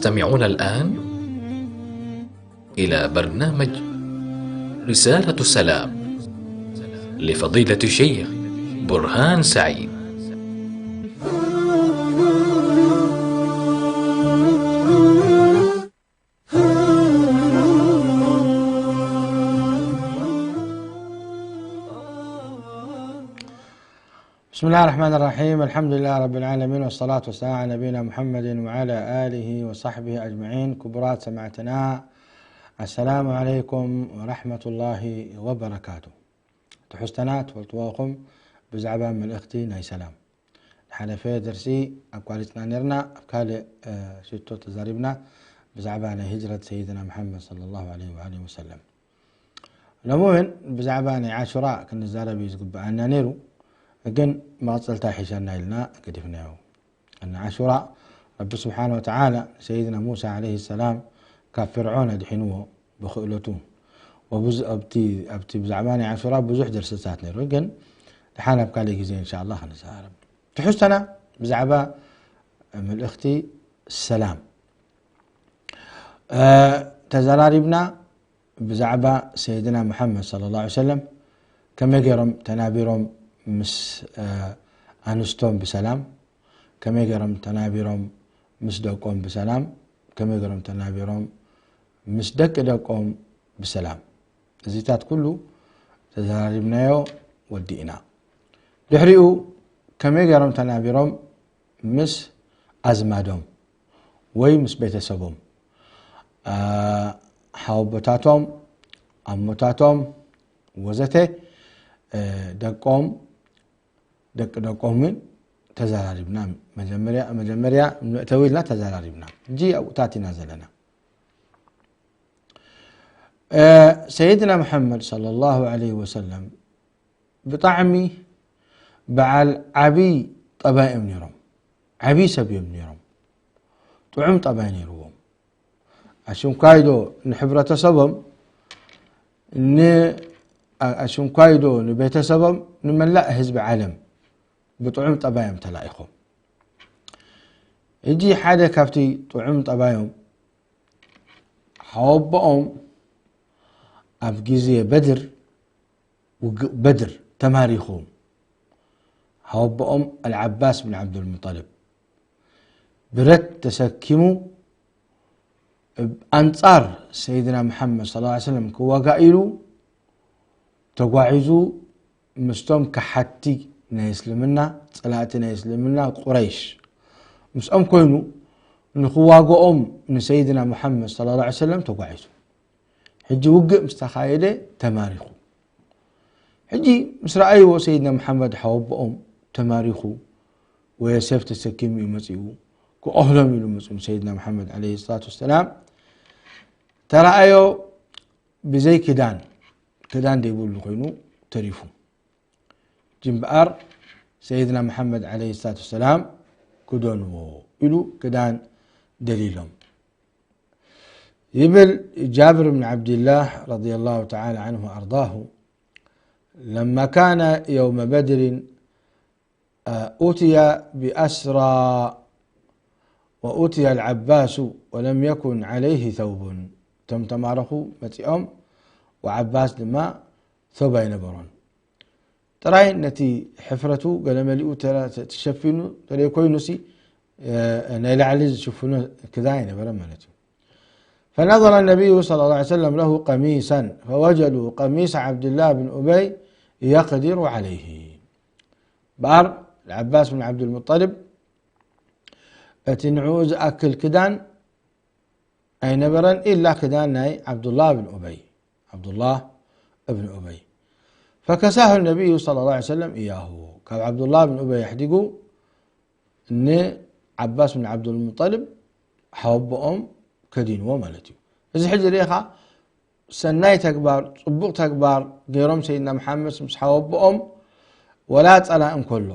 تستمعون الآن إلى برنامج رسالة السلام لفضيلة الشيخ برهان سعيد. بسم الله الرحمن الرحيم. الحمد لله رب العالمين، والصلاة والسلام على نبينا محمد وعلى آله وصحبه أجمعين. ክቡራት ሰማዕትና፣ السلام عليكم ورحمة الله وبركاته. ትሕዝቶና ትፈልጥዎ ኢኹም ብዛዕባ መልእኽቲ ናይ ሰላም። ዝሓለፈ ደርሲ ኣቋሪፅና ነርና፣ ኣብ ካልእ ሽቶ ተዛሪብና ብዛዕባ ናይ ህጅረት ሰይድና መሓመድ صلى الله عليه وآله وسلم። ሎሚ እውን ብዛዕባ ናይ ዓሹራ ክንዛረብ እዩ ዝግብኣና ነይሩ፣ ግን መቐፀልታ ሒሸና ኢልና ገዲፍናዮ። እና ዓሹራ ረቢ ስብሓን ወተዓላ ንሰይድና ሙሳ ዓለይሂ ሰላም ካብ ፍርዖን ኣድሒንዎ ብክእለቱ። ወብዙ-፣ ኣብቲ፣ ኣብቲ ብዛዕባ ናይ ዓሹራ ብዙሕ ደርሰታት ነይሩ፣ ግን ድሓን ኣብ ካልእ ግዜ እንሻ ኣላህ ክንዛረብ። ትሕዝቶና ብዛዕባ መልእኽቲ ሰላም፣ እ፣ ተዘራሪብና ብዛዕባ ሰይድና ሙሓመድ صلى الله عليه وسلم ከመይ ገይሮም ተናቢሮም ምስ፣ እ፣ ኣንስቶም ብሰላም፣ ከመይ ገይሮም ተናቢሮም ምስ ደቆም ብሰላም፣ ከመይ ገይሮም ተናቢሮም ምስ ደቂ ደቆም ብሰላም። እዚታት ኩሉ ተዘራሪብናዮ ወዲእና። ድሕሪኡ ከመይ ገይሮም ተናቢሮም ምስ ኣዝማዶም ወይ ምስ ቤተሰቦም፣ አ፣ ሓወቦታቶም፣ ኣሞታቶም ወዘተ፣ እ፣ ደቆም፣ ደቂ ደቆምን ተዘራሪብና። መጀመርያ፣ መጀመርያ መእተዊ ኢልና ተዘራሪብና። ሕጂ ኣብኡ ታቲና ዘለና። እ፣ ሰይድና መሓመድ صلى الله عليه وسلم ብጣዕሚ በዓል ዓብይ ጠባይ እዮም ነይሮም። ዓብይ ሰብ እዮም ነይሮም። ጥዑም ጠባይ ነይርዎም። ኣሽንኳይ ዶ ንሕብረተሰቦም፣ ን-፣ ኣ-፣ ኣሽንኳይ ዶ ንቤተሰቦም፣ ንመላእ ህዝቢ ዓለም ብጥዑም ጠባዮም ተላኢኾም። ሕጂ ሓደ ካብቲ ጥዑም ጠባዮም፣ ሓወቦኦም ኣብ ግዜ በድር፣ ውግእ በድር ተማሪኹ፣ ሓወቦኦም ኣልዓባስ ብን ዓብዱልሙጠልብ ብረት ተሰኪሙ ብ-፣ ኣንጻር ሰይድና መሓመድ صلى الله عليه وسلم ክዋጋእ ኢሉ ተጓዒዙ ምስቶም ከሓድቲ ናይ እስልምና፣ ጸላእቲ ናይ እስልምና ቁረይሽ ምስኦም ኮይኑ ንኽዋግኦም ንሰይድና መሓመድ صلى الله عليه وسلم ተጓዒዙ። ሕጂ ውግእ ምስ ተኻየደ ተማሪኹ። ሕጂ ምስ ረኣይዎ ሰይድና መሓመድ ሓወቦኦም ተማሪኹ፣ ወየ ሴፍ ተሰኪሙ እዩ መጺኡ፣ ክቐህሎም ኢሉ መጺኡ ንሰይድና መሓመድ ዓለይሂ ሰላቱ ወሰላም። ተረኣዮ ብዘይ ክዳን፣ ክዳን ዘይብሉ ኮይኑ ተሪፉ። እምበኣር ሰይድና መሓመድ ዓለይሂ ሰላቱ ወሰላም ክደንዎ ኢሉ ክዳን ደሊሎም። ይብል ጃብር ብን ዓብድላህ ረዲየላሁ ተዓላ ዓንሁ ወኣርዳሁ፣ ለማ ካነ የውመ በድሪን ኡትየ ብኣስራ ወኡትየ ኣልዓባሱ ወለም የኩን ዓለይህ ተውቡን። እቶም ተማረኹ መጺኦም፣ ወዓባስ ድማ ቶብ ኣይነበሮን። ጥራይ ነቲ ሕፍረቱ ገለ መሊኡ ተሸፊኑ ተለይ ኮይኑሲ፣ ናይ ላዕሊ ዝሽፍኖ ክዳ ኣይነበረን ማለት እዩ። فنظر النبي صلى الله عليه وسلم له قميصا فوجدوا قميص عبد الله بن أبي يقدر عليه. በኣር ዓባስ ብን ዓብዱልሙጠልብ እቲ ንዕኡ ዝኣክል ክዳን ኣይነበረን፣ ኢላ ክዳን ናይ ዓብዱላህ ብን ኡበይ፣ ዓብዱላህ እብን ኡበይ። فكساه النبي صلى الله عليه وسلم إياه، ካብ ዓብዱላህ ብን ኡበይ ኣሕዲጉ ንዓባስ ብን ዓብዱልሙጠልብ ሓወቦኦም ከዲንዎ ማለት እዩ። እዚ ሕጂ ርኢኻ ሰናይ ተግባር፣ ጽቡቕ ተግባር ገይሮም ሰይድና መሓመድ ምስ ሓወቦኦም፣ ወላ ጸላኢ እንከሎ፣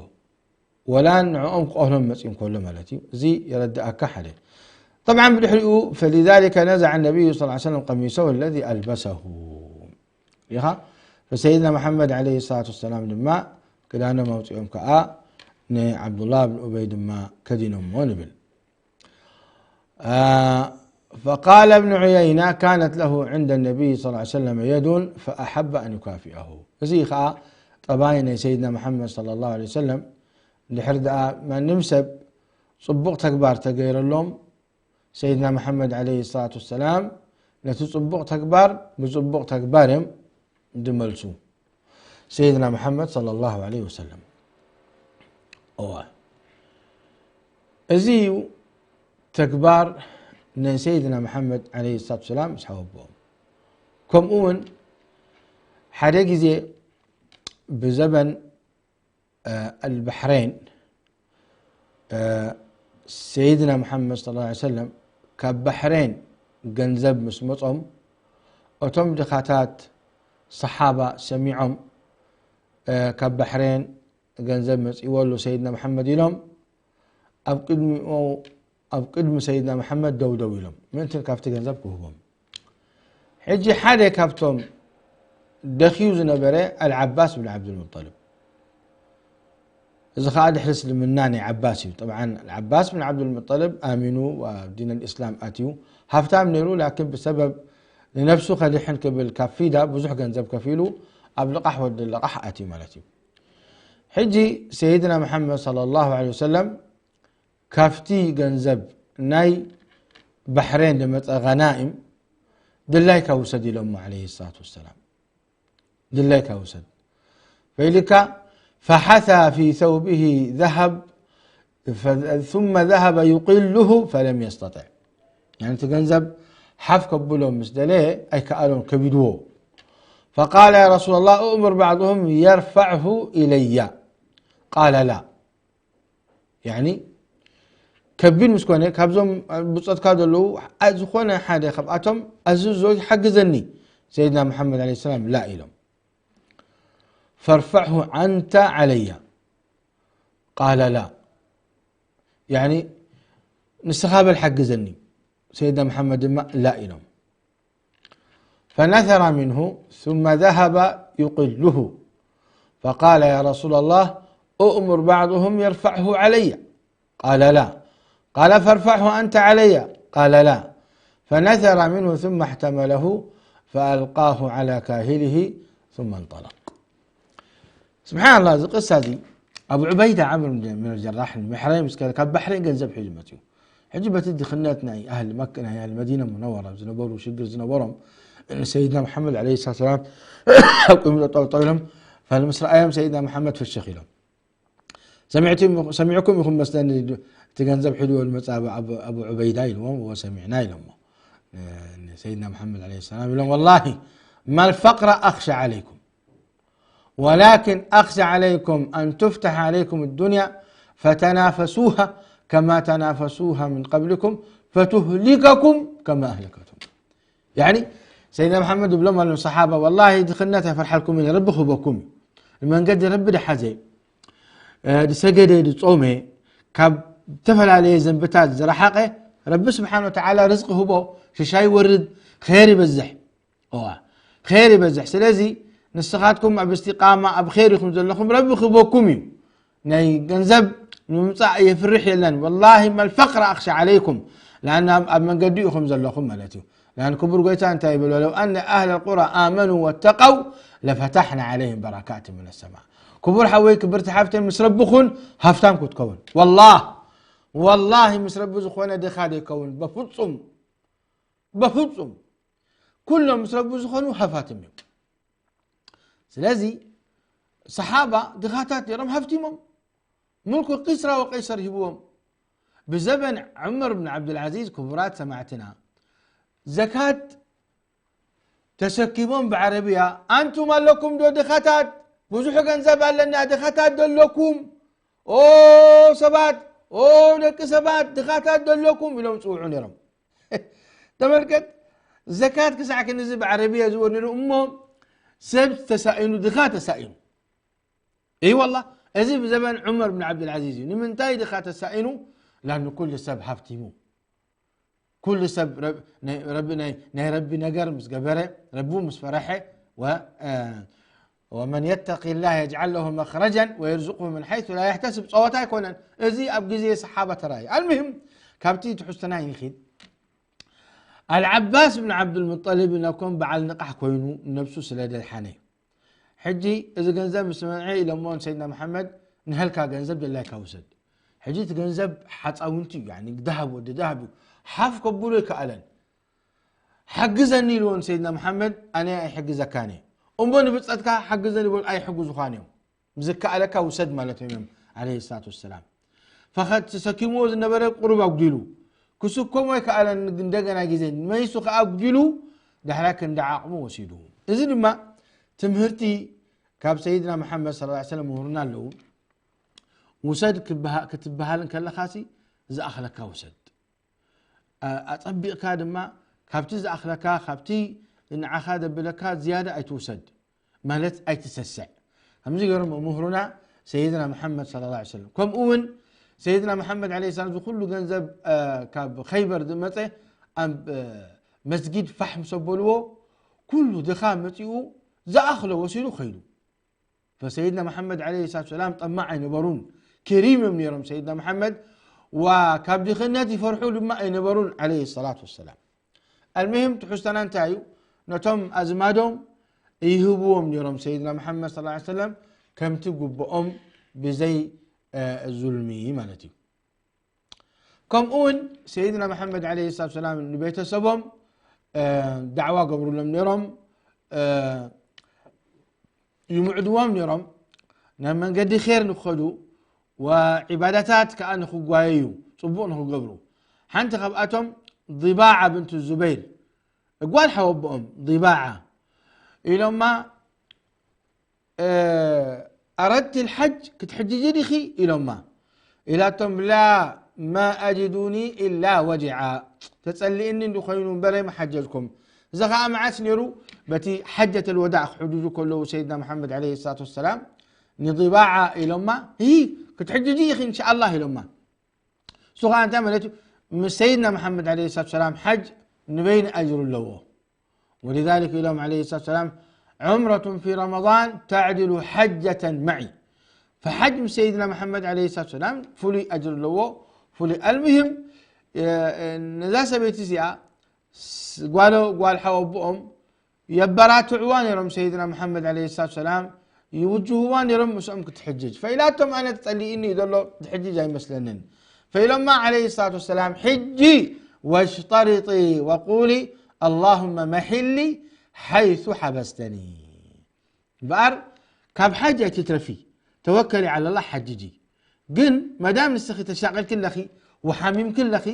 ወላ ንዕኦም ክቐህሎም መጺኡ እንከሎ ማለት እዩ። እዚ የረድኣካ ሓደ። طبعا ብድሕሪኡ فلذلك نزع النبي صلى الله عليه وسلم قميصه الذي ألبسه ኢኻ። فሰይድና መሓመድ ዓለይሂ ሰላቱ ወሰላም ድማ ክዳኖም ኣውጺኦም ከኣ ንዓብዱላህ ብን ኡበይ ድማ ከዲኖምዎ ንብል። آه، فقال ابن عيينة: كانت له عند النبي صلى الله عليه وسلم يد فأحب أن يكافئه. እዚ ኸኣ ጠባይ ናይ ሰይድና መሓመድ ሰለላሁ ዐለይሂ ወሰለም፣ ድሕር ደኣ ማንም ሰብ ጽቡቕ ተግባር ተገይረሎም፣ ሰይድና መሓመድ ዐለይሂ ሰላቱ ወሰላም ነቲ ጽቡቕ ተግባር ብጽቡቕ ተግባር እዮም ዝመልሱ። ሰይድና መሓመድ ሰለላሁ ዐለይሂ ወሰለም። እዋ፣ እዚ እዩ ተግባር ናይ ሰይድና መሓመድ ዐለይሂ ሰላቱ ወሰላም ምስ ሓወቦኦም። ከምኡ እውን ሓደ ግዜ ብዘበን፣ እ፣ ኣልባሕሬን፣ እ፣ ሰይድና መሓመድ ሰለላሁ ዐለይሂ ወሰለም ካብ ባሕሬን ገንዘብ ምስ መጾም፣ እቶም ድኻታት ሰሓባ ሰሚዖም፣ እ፣ ካብ ባሕሬን ገንዘብ መጺእዎ ኣሎ ሰይድና መሓመድ ኢሎም፣ ኣብ ቅድሚኡ፣ ኣብ ቅድሚ ሰይድና መሓመድ ደው ደው ኢሎም፣ ምእንቲ ካብቲ ገንዘብ ክህቦም። ሕጂ ሓደ ካብቶም ደኽዩ ዝነበረ ኣልዓባስ ብን ዓብዱልሙጠልብ። እዚ ኸኣ ድሕሪ እስልምና ናይ ዓባስ እዩ። ጠብዓን ኣልዓባስ ብን ዓብዱልሙጠልብ ኣሚኑ ኣብ ዲን ኣልእስላም ኣትዩ። ሃፍታም ነይሩ፣ ላኪን ብሰበብ ንነፍሱ ከድሕን ክብል ካብ ፊዳ ብዙሕ ገንዘብ ከፊሉ ኣብ ልቓሕ ወዲ ልቓሕ ኣትዩ ማለት እዩ። ሕጂ ሰይድና መሓመድ ሰለላሁ ዐለይሂ ወሰለም ካብቲ ገንዘብ ናይ ባሕሬን ዝመጸ ገናኢም ድላይካ ውሰድ ኢሎሞ ዐለይሂ ሰላቱ ወሰላም። ድላይካ ውሰድ። ፈኢልካ ፈሓሳ ፊ ሰውቢሂ ዘሀብ ፈ-፣ ثم ذهب يقله فلم يستطع። ያኒ እቲ ገንዘብ ሓፍ ከብሎ ምስ ደለየ ኣይከኣሎን፣ ከቢድዎ። فقال: يا رسول الله، أؤمر بعضهم يرفعه إلي. قال: لا. ያኒ ከቢድ ምስ ኮነ፣ ካብዞም ብጾትካ ዘለዉ ኣ-፣ ዝኾነ ሓደ ካብኣቶም ኣዝዞ ይሓግዘኒ። ሰይድና መሓመድ ዐለይሂ ሰላም ላ ኢሎም። فارفعه أنت علي. قال: لا. ያኒ ንስኻ በል ሓግዘኒ። ሰይድና መሓመድ ድማ ላ ኢሎም። فنثر منه ثم ذهب يقله فقال: يا رسول الله، أؤمر بعضهم يرفعه علي. قال: لا. قال: فارفعه أنت علي. قال: لا. فنثر منه ثم احتمله فألقاه على كاهله ثم انطلق. ስብሓንላህ፣ እዚ ቅሳ እዚ ኣቡ ዑበይዳ ዓምር ብን ጀራሕ፣ ባሕሬን ምስ ከደ፣ ካብ ባሕሬን ገንዘብ ሒዙ መፅዩ። ሕጂ በቲ ድኽነት ናይ ኣህሊ መካ፣ ናይ ኣህሊ መዲና ሙነወራ ዝነበሩ፣ ሽግር ዝነበሮም፣ ንሰይድና መሓመድ ዐለይሂ ሰላም ኣብ ቅድሚ ጠጠው ጠው ኢሎም፣ ፈል ምስ ረኣዮም ሰይድና መሓመድ ፍሽኽ ኢሎም። ሰሚዕኩም፣ ሰሚዕኩም ኢኹም መስለኒ፣ እቲ ገንዘብ ሒዝዎ ዝመጽእ ኣቡ፣ ኣቡ፣ ኣቡ ዑበይዳ ኢልዎም፣ እዎ ሰሚዕና ኢሎሞ። እ፣ ንሰይድና መሓመድ ዐለይሂ ሰላም ኢሎም፣ ወላሂ ما الفقر أخشى عليكم ولكن أخشى عليكم أن تفتح عليكم الدنيا فتنافسوها كما تنافسوها من قبلكم فتهلككم كما أهلكتهم. ያኒ ሰይድና መሓመድ ይብሎም ኣሎ ሰሓባ፣ ወላሂ ድኽነት ኣይፈርሓልኩም ኢለ፣ ረቢ ክህበኩም እዩ። ንመንገዲ ረቢ ድሓዘ፣ እ፣ ድሰገደ፣ ድጾመ፣ ካብ ዝተፈላለየ ዘንብታት ዝረሓቐ፣ ረቢ ስብሓን ወተዓላ ርዝቂ ህቦ፣ ሽሻይ ይወርድ፣ ኸይር ይበዝሕ። እዋ፣ ኸይር ይበዝሕ። ስለዚ ንስኻትኩም ኣብ እስቲቃማ፣ ኣብ ኸይር ኢኹም ዘለኹም፣ ረቢ ክህበኩም እዩ። ናይ ገንዘብ ንምምጻእ የፍርሕ የለን። ወላሂ ما الفقر أخشى عليكم، ለኣን ኣብ፣ ኣብ መንገዲ ኢኹም ዘለኹም ማለት እዩ። ለኣን ክቡር ጎይታ እንታይ ይብል? ولو أن أهل القرى آمنوا واتقوا لفتحنا عليهم بركات من السماء. ክቡር ሓወይ፣ ክብርቲ ሓፍተይ፣ ምስ ረቢ ኩን፣ ሃፍታም ክትከውን። ወላሂ፣ ወላሂ ምስ ረቢ ዝኾነ ድኻ ደይከውን፣ በፍጹም፣ በፍጹም። ኩሎም ምስ ረቢ ዝኾኑ ሃፋትም እዮም። ስለዚ ሰሓባ ድኻታት ነይሮም፣ ሃፍቲሞም። ሙልኩ ቂስራ ወቀይሰር ሂብዎም። ብዘበን ዑመር ብን ዓብዱልዓዚዝ፣ ክቡራት ሰማዕትና፣ ዘካት ተሰኪሞም ብዓረብያ፣ ኣንቱም ኣለኩም ዶ ድኻታት? ብዙሕ ገንዘብ ኣለና፣ ድኻታት ዶ ኣለኩም? ኦ ሰባት፣ ኦ ደቂ ሰባት፣ ድኻታት ዶ ኣለኩም? ኢሎም ጽውዑ ነይሮም። ተመልከት፣ ዘካት ክሳዕ ክንዚ ብዓረብያ ዝወርድ ነይሩ እሞ፣ ሰብ ተሳኢኑ፣ ድኻ ተሳኢኑ። እይ ወላ፣ እዚ ብዘበን ዑመር ብን ዓብዱልዓዚዝ እዩ። ንምንታይ ድኻ ተሳኢኑ? ላኑ ኩሉ ሰብ ሃፍቲሙ። ኩሉ ሰብ ረብ-፣ ናይ ረቢ፣ ናይ፣ ናይ ረቢ ነገር ምስ ገበረ፣ ረቡ ምስ ፈረሐ፣ ወ-፣ እ፣ ومن يتق الله يجعل له مخرجا ويرزقه من حيث لا يحتسب። ጸወታ ኣይኮነን። እዚ ኣብ ግዜ ሰሓባ ተራእዩ። ኣልሙሂም፣ ካብቲ ትሕዝቶና ይንኺድ። ኣልዓባስ ብን ዓብዱልሙጠሊብ ነኮም በዓል ንቓሕ ኮይኑ ነብሱ ስለ ደድሓነ። ሕጂ እዚ ገንዘብ ምስ መምዐ ኢሎሞ ንሰይድና መሓመድ፣ "ንሀልካ ገንዘብ ደላይካ ውሰድ." ሕጂ እቲ ገንዘብ ሓፃውንቲ እዩ፣ ያኒ ደሃብ፣ ወዲ ደሃብ እዩ። ሓፍ ከብሎ ይከኣለን። "ሓግዘኒ" ኢልዎ ንሰይድና መሓመድ፣ "ኣነ ኣይሕግዘካን እየ። እሞ ንብፀትካ ሓግዘኒ" በሉ፣ ኣይሕግዙኻን እዮም። "ዝከኣለካ ውሰድ" ማለት እዮም፣ ዓለይሂ ሰላቱ ወሰላም። ፈኸድ ተሰኪምዎ ዝነበረ ቁሩብ ኣጉዲሉ፣ ክስከሞ ኣይከኣለን። እንደገና ግዜ መይሱ ከኣ ኣጉዲሉ፣ ዳሕራይ ክንዲ ዓቕሙ ወሲዱ። እዚ ድማ ትምህርቲ ካብ ሰይድና መሓመድ ሰለላሁ ዐለይሂ ወሰለም ምሁርና ኣለዉ። ውሰድ ክበሃ-፣ ክትበሃል እንከለኻሲ ዝኣኽለካ ውሰድ። ኣ-፣ ኣጸቢቕካ ድማ ካብቲ ዝኣኽለካ፣ ካብቲ ንዓኻ ዘብለካ ዝያዳ ኣይትውሰድ፣ ማለት ኣይትሰስዕ። ከምዚ ገይሮም ምሁሩና ሰይድና መሓመድ ሰለላሁ ዐለይሂ ወሰለም። ከምኡ እውን ሰይድና መሓመድ ዐለይሂ ሰላም፣ እዚ ኩሉ ገንዘብ፣ እ፣ ካብ ኸይበር ዝመጸ ኣብ፣ እ፣ መስጊድ ፋሕ ምስ ኣበልዎ፣ ኩሉ ድኻ መጺኡ ዝኣኽሎ ወሲዱ ኸይዱ። ፈሰይድና መሓመድ ዐለይሂ ሰላቱ ሰላም ጠማዕ ኣይነበሩን፣ ከሪም እዮም ነይሮም ሰይድና መሓመድ፣ ዋ ካብ ድኽነት ይፈርሑ ድማ ኣይነበሩን ዐለይሂ ሰላቱ ወሰላም። ኣልሙሂም ትሕዝቶና እንታይ እዩ? ነቶም ኣዝማዶም ይህብዎም ነይሮም ሰይድና መሓመድ ሰለላሁ ዐለይሂ ወሰለም ከምቲ ግብኦም ብዘይ፣ እ፣ ዙልሚ ማለት እዩ። ከምኡ እውን ሰይድና መሓመድ ዐለይሂ ሰላቱ ሰላም ንቤተሰቦም፣ እ፣ ዳዕዋ ገብሩሎም ነይሮም፣ እ፣ ይምዕድዎም ነይሮም። ናብ መንገዲ ኼር ንክኸዱ ወዒባዳታት ከኣ ንክጓየዩ፣ ጽቡቕ ንክገብሩ። ሓንቲ ካብኣቶም ዲባዓ ብንቱ ዙበይር፣ ጓል ሓወቦኦም ዲባዓ ኢሎማ፣ እ፣ "ኣረድቲ ልሓጅ፣ ክትሕጅጂ ዲኺ?" ኢሎማ። ኢላቶም፣ "ላ፣ ማ ኣጅዱኒ ኢላ ወጅዓ፣ ተጸሊእኒ እንዲ ኮይኑ እምበረይ መሓጀጅኩም." እዚ ኸኣ መዓስ ነይሩ? በቲ ሓጀተል ወዳዕ ክሕጅጁ ከለዉ ሰይድና መሓመድ ዐለይሂ ሰላቱ ወሰላም ንዲባዓ ኢሎማ፣ "ሂ፣ ክትሕጅጂ ኢኺ እንሻኣላህ" ኢሎማ። እሱ ኸዓ እንታይ ማለት እዩ? ምስ ሰይድና መሓመድ ዐለይሂ ሰላቱ ወሰላም ሓጅ ንበይኑ ኣጅሩ ኣለዎ። ወሊዛሊክ ኢሎም ዐለይሂ ሰላቱ ወሰላም፣ "ዑምረቱን ፊ ረመዳን ተዕድሉ ሓጀተን መዒ።" ፈሓጅ ምስ ሰይድና መሓመድ ዐለይሂ ሰላቱ ወሰላም ፍሉይ ኣጅር ኣለዎ፣ ፍሉይ። ኣልሙሂም፣ እ፣ እ፣ ነዛ ሰበይቲ እዚኣ ስ-፣ ጓሎ-፣ ጓል ሓወቦኦም የበራትዕዋ ነይሮም ሰይድና መሓመድ ዐለይሂ ሰላቱ ወሰላም፣ ይውጅህዋ ነይሮም ምስኦም ክትሕጅጅ። ፈኢላቶም፣ "ኣነ ተጸሊእኒ እዩ ዘሎ፣ ዝሕጅጅ ኣይመስለንን." ፈኢሎማ ዐለይሂ ሰላቱ ወሰላም፣ "ሕጂ ወሽጠሪጢ ወቁሊ ኣላሁመ መሒሊ ሓይሱ ሓበስተኒ." እምበኣር ካብ ሓጅ ኣይትትረፊ፣ ተወከሊ ዐለላህ ሓጅጂ። ግን መዳም ንስኺ ተሻቒልኪ ኣለኺ፣ ወሓሚምኪ ኣለኺ፣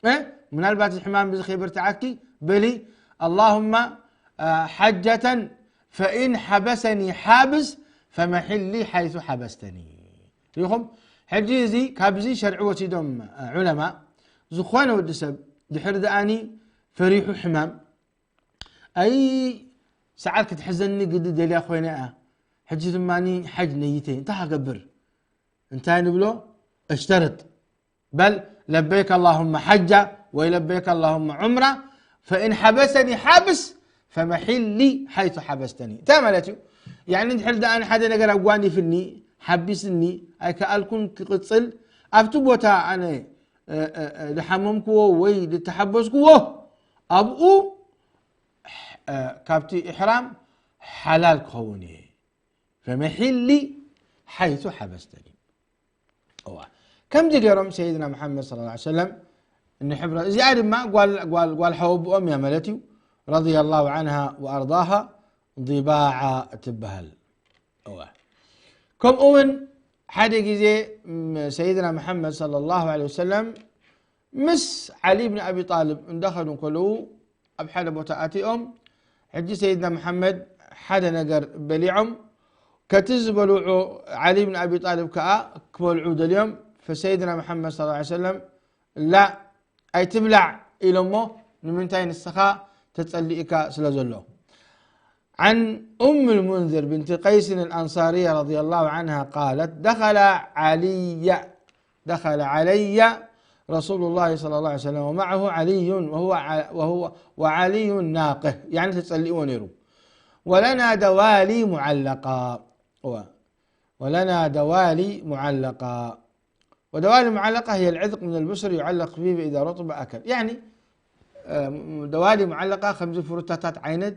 እ፣ ምናልባት እዚ ሕማም እዚ ከይበርትዓኪ፣ በሊ፣ ኣላሁማ፣ አ፣ ሓጀተን ፈኢን ሓበሰኒ ሓብስ ፈመሒሊ ሓይሱ ሓበስተኒ። ሪኹም? ሕጂ እዚ ካብዚ ሸርዒ ወሲዶም፣ አ፣ ዑለማ፣ ዝኾነ ወዲ ሰብ ድሕሪ ደኣኒ ፈሪሑ ሕማም፣ ኣይ ሰዓት ክትሕዘኒ ግዲ ደልያ ኮይነ እያ፣ ሕጂ ድማ ሓጅ ነይተ እንታይ ክገብር? እንታይ ንብሎ? እሽተርጥ። በል ለበይከ ኣላሁመ ሓጃ ወይ ለበይከ ኣላሁመ ዑምራ፣ ፈኢን ሓበሰኒ ሓብስ ፈመሒሊ ሓይቱ ሓበስተኒ። እንታይ ማለት እዩ? ያኒ እንድሕር ደኣ ሓደ ነገር ኣጓኒፍኒ፣ ሓቢስኒ፣ ኣይከኣልኩን ክቕጽል፣ ኣብቲ ቦታ ኣነ፣ እ፣ እ፣ እ፣ ዝሓመምክዎ ወይ ዝተሓበስክዎ፣ ኣብኡ፣ እ፣ ካብቲ ኢሕራም ሓላል ክኸውን እየ። ፈመሒሊ ሓይቱ ሓበስተኒ። እዋ። ከምዚ ገይሮም ሰይድና መሓመድ ሰለላሁ ዐለይሂ ወሰለም እንሕብሮ። እዚኣ ድማ ጓል፣ ጓል፣ ጓል ሓወቦኦም እያ ማለት እዩ። ረዲየላሁ ዐንሃ ወኣርዳሃ ዲባዓ ትበሃል። እዋ። ከምኡ እውን ሓደ ግዜ፣ ም፣ ሰይድና መሓመድ ሰለላሁ ዐለይሂ ወሰለም ምስ ዓሊ ብን ኣቢ ጣልብ እንዳኸዱ እንከለዉ ኣብ ሓደ ቦታ ኣቲኦም፣ ሕጂ ሰይድና መሓመድ ሓደ ነገር በሊዖም፣ ከቲ ዝበልዑ ዓሊ ብን ኣቢ ጣልብ ከኣ ክበልዑ ደልዮም፣ ፈሰይድና መሓመድ ሰለላሁ ዐለይሂ ወሰለም፣ "ላ፣ ኣይትብላዕ" ኢሎሞ፣ ንምንታይ? ንስኻ ተጸሊእካ ስለ ዘሎ። عن أم المنذر بنت قيس الأنصارية رضي الله عنها قالت: دخل علي، دخل علي رسول الله صلى الله عليه وسلم ومعه علي وهو ع-، وهو، وعلي ناقه، يعني تسألي ونيرو. ولنا دوالي معلقة. و-، ولنا دوالي معلقة. ودوالي معلقة هي العذق من البسر يعلق فيه فإذا رطب أكل. يعني ደዋሊ ሙዓለቃ ከምዚ ፍሩታታት ዓይነት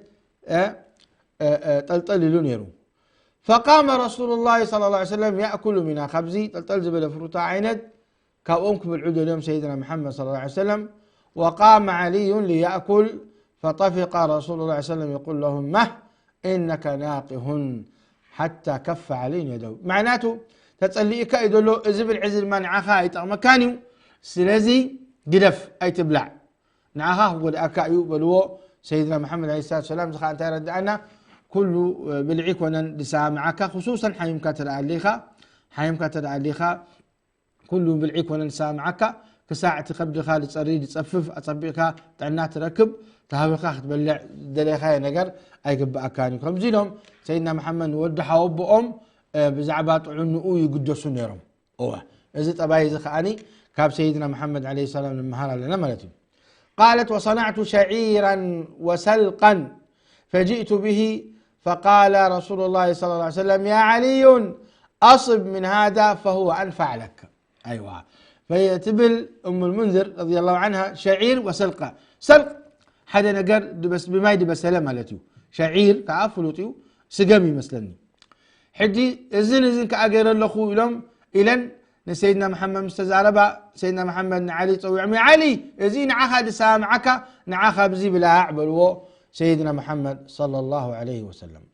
ጠልጠል ኢሉ ነይሩ። فقام رسول الله صلى الله عليه وسلم يأكل منها، ካብዚ ጠልጠል ዝበለ ፍሩታ ዓይነት ካብኦም ክብልዑ ደልዮም ሰይድና መሓመድ صلى الله عليه وسلم. وقام علي ليأكل فطفق رسول الله صلى الله عليه وسلم يقول له: مه إنك ناقه حتى كف علي يده. መዕናቱ ተጸሊእካ እዩ ዘሎ፣ እዚ ብልዒ እዚ ድማ ንዓኻ ኣይጠቕመካን እዩ። ስለዚ ግደፍ፣ ኣይትብላዕ። ንዓኻ ክጎድኣካ እዩ በልዎ ሰይድና መሓመድ ዓለይሂ ሰላቱ ሰላም። እዚ ኸዓ እንታይ ረድኣና? ኩሉ ብልዒ ኮነን ዝሰማማዓካ፣ ክሱሰን ሓሚምካ ተደኣ ኣሊኻ፣ ሓሚምካ ተደኣ ኣሊኻ፣ ኩሉ ብልዒ ኮነን ዝሰማማዓካ፣ ክሳዕ እቲ ከብድኻ ዝጸሪ፣ ዝጸፍፍ፣ ኣጸቢቕካ ጥዕና ትረክብ፣ ተሃዊኻ ክትበልዕ ዝደለኻዮ ነገር ኣይግብኣካን እዩ። ከምዚ ኢሎም ሰይድና መሓመድ ንወዲ ሓወቦኦም ብዛዕባ ጥዕንኡ ይግደሱ ነይሮም። እወ፣ እዚ ጠባይ እዚ ከዓኒ ካብ ሰይድና መሓመድ ዓለይሂ ሰላም ንምሃር ኣለና ማለት እዩ። قالت: وصنعت شعيرا وسلقا فجئت به فقال رسول الله صلى الله عليه وسلم: يا علي، أصب من هذا فهو أنفع لك. ኣይዋ። ትብል እሙ ልሙንዝር ረዲየላሁ ዐንሃ፣ ሸዒር ወሰልቃ። ሰልቅ ሓደ ነገር ድበስ-፣ ብማይ ድበሰለ ማለት እዩ። ሸዒር ከዓ ፍሉጥ እዩ፣ ስገም ይመስለኒ። ሕጂ እዝን እዝን ከዓ ገይረ ኣለኹ ኢሎም፣ ኢለን ንሰይድና መሓመድ ምስ ተዛረባ፣ ሰይድና መሓመድ ንዓሊ ጸዊዖም፣ "ያ ዓሊ፣ እዚ ንዓኻ ድሰማምዓካ፣ ንዓኻ ብዚ ብላዕ" በልዎ ሰይድና መሓመድ ሰለላሁ ዐለይሂ ወሰለም።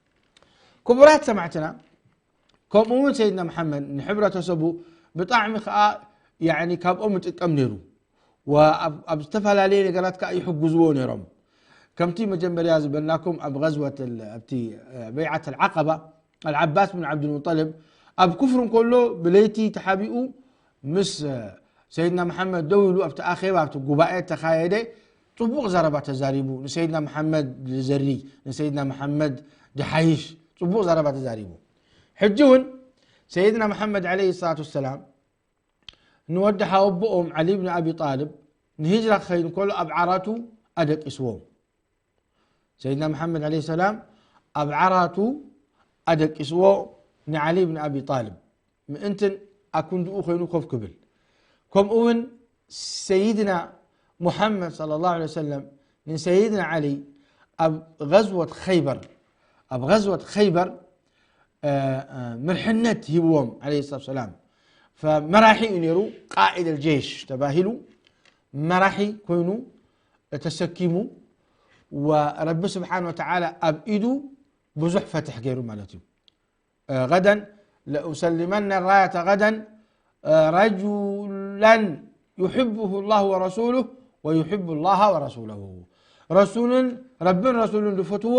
ክቡራት ሰማዕትና፣ ከምኡ እውን ሰይድና መሓመድ ንሕብረተሰቡ ብጣዕሚ ከዓ፣ ያዕኒ፣ ካብኦም ይጥቀም ነይሩ። ወኣብ-፣ ኣብ ዝተፈላለየ ነገራት ከዓ ይሕግዝዎ ነይሮም። ከምቲ መጀመርያ ዝበልናኩም ኣብ ገዝወት ል-፣ ኣብቲ፣ እ፣ በይዓት ኣልዓቀባ፣ ኣልዓባስ ብን ዓብዱልሙጠልብ ኣብ ኩፍር እንከሎ ብለይቲ ተሓቢኡ ምስ፣ እ፣ ሰይድና መሓመድ ደው ኢሉ ኣብቲ ኣኼባ፣ ኣብቲ ጉባኤ ተኻየደ። ጽቡቕ ዘረባ ተዛሪቡ፣ ንሰይድና መሓመድ ዝዘሪ፣ ንሰይድና መሓመድ ድሓይሽ ጽቡቕ ዘረባ ተዛሪቡ። ሕጂ እውን ሰይድና መሓመድ ዓለይሂ ሰላቱ ወሰላም ንወዲ ሓወቦኦም ዓሊ ብን ኣቢ ጣልብ ንሂጅራ ክኸይድ እንከሎ ኣብ ዓራቱ ኣደቂስዎም። ሰይድና መሓመድ ዓለይሂ ሰላም ኣብ ዓራቱ ኣደቂስዎ ንዓሊ ብን ኣቢ ጣልብ፣ ምእንትን ኣኩንድኡ ኮይኑ ኮፍ ክብል። ከምኡ እውን ሰይድና ሙሓመድ ሰለላሁ ዐለይሂ ወሰለም ንሰይድና ዓሊ ኣብ ገዝወት ኸይበር፣ ኣብ ገዝወት ኸይበር፣ እ፣ እ፣ ምርሕነት ሂብዎም ዓለይሂ ሰላቱ ወሰላም። ፈመራሒ እዩ ነይሩ፣ ቃኢድ ኣልጀይሽ ተባሂሉ መራሒ ኮይኑ ተሰኪሙ፣ ወረቢ ስብሓን ወተዓላ ኣብ ኢዱ ብዙሕ ፈትሕ ገይሩ ማለት እዩ። እ፣ غدا لأسلمن الراية غدا، እ፣ رجلا يحبه الله ورسوله ويحب الله ورسوله። ረሱልን፣ ረብን ረሱልን ዝፈትዎ፣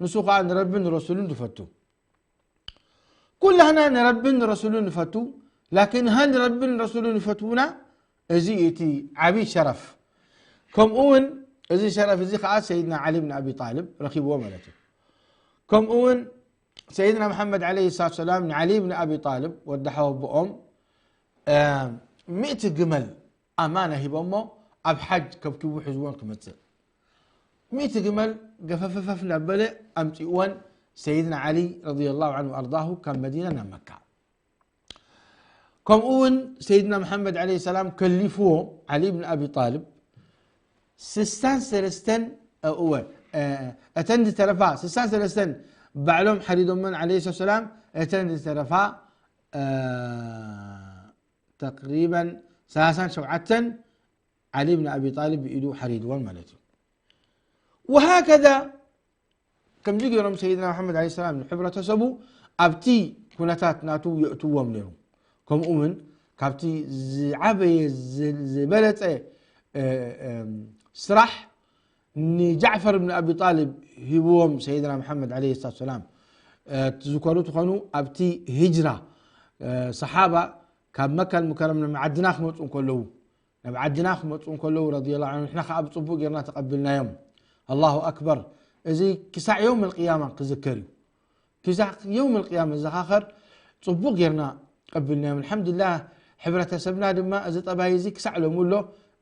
ንሱ ኸዓ ንረብን ንረሱልን ዝፈቱ። ኩላህና ንረብን ንረሱልን ንፈቱ፣ ላኪን ሃል ረብን ረሱልን ይፈትዉና? እዚ እቲ ዓብዪ ሸረፍ። ከምኡ እውን እዚ ሸረፍ እዚ ኸዓ ሰይድና ዓሊ ብን ኣቢ ጣልብ ረኺብዎ ማለት እዩ። ከምኡ እውን ሰይድና መሓመድ ዓለይሂ ሰላቱ ሰላም ንዓሊ ብን ኣቢ ጣልብ ወዲ ሓወቦኦም፣ እ፣ ሚእቲ ግመል ኣማና ሂቦሞ ኣብ ሓጅ ከብኪቡ ሒዝዎን ክመጽእ። ሚእቲ ግመል ገፈፈፈፍ እናበለ ኣምጺእወን ሰይድና ዓሊ ረዲየላሁ ዐንሁ ወኣርዳሁ ካብ መዲና ናብ መካ። ከምኡ እውን ሰይድና መሓመድ ዓለይሂ ሰላም ከሊፍዎ ዓሊ ብን ኣቢ ጣልብ ስሳን ሰለስተን፣ እ፣ እወ፣ እ፣ እተን ዝተረፋ ስሳን ሰለስተን ባዕሎም ሓሪዶመን ዓለይሂ ሰላም፣ እተን ዝተረፋ፣ እ፣ ተቅሪበን ሰላሳን ሸውዓተን ዓሊ ብን ኣቢ ጣልብ ብኢዱ ሓሪድወን ማለት እዩ። ወሃከዛ ከምዚ ገይሮም ሰይድና መሓመድ ዓለይሂ ሰላም ንሕብረተሰቡ ኣብቲ ኩነታት ናቱ የእትዎም ነይሩ። ከምኡ እውን ካብቲ ዝዓበየ ዝ-፣ ዝበለጸ፣ እ፣ እ፣ ስራሕ ንጃዕፈር ብን ኣቢ ጣልብ ሂብዎም ሰይድና መሓመድ ዓለይሂ ሰላቱ ሰላም። እ፣ ትዝከሩ ትኾኑ ኣብቲ ሂጅራ፣ እ፣ ሰሓባ ካብ መካ ኣልሙከረም ናብ ዓድና ክመፁ እንከለዉ፣ ናብ ዓድና ክመፁ እንከለዉ ረዲየላሁ ዐንሁ ንሕና ከዓ ብፅቡቅ ጌርና ተቐቢልናዮም። ኣላሁ ኣክበር። እዚ ክሳዕ የውም ኣልቅያማ ክዝከር እዩ። ክሳዕ የውም ኣልቅያማ ዘኻኸር ፅቡቅ ጌርና ቀቢልናዮም። ኣልሓምዱሊላህ፣ ሕብረተሰብና ድማ እዚ ጠባይ እዚ ክሳዕ ሎሚ ኣሎ።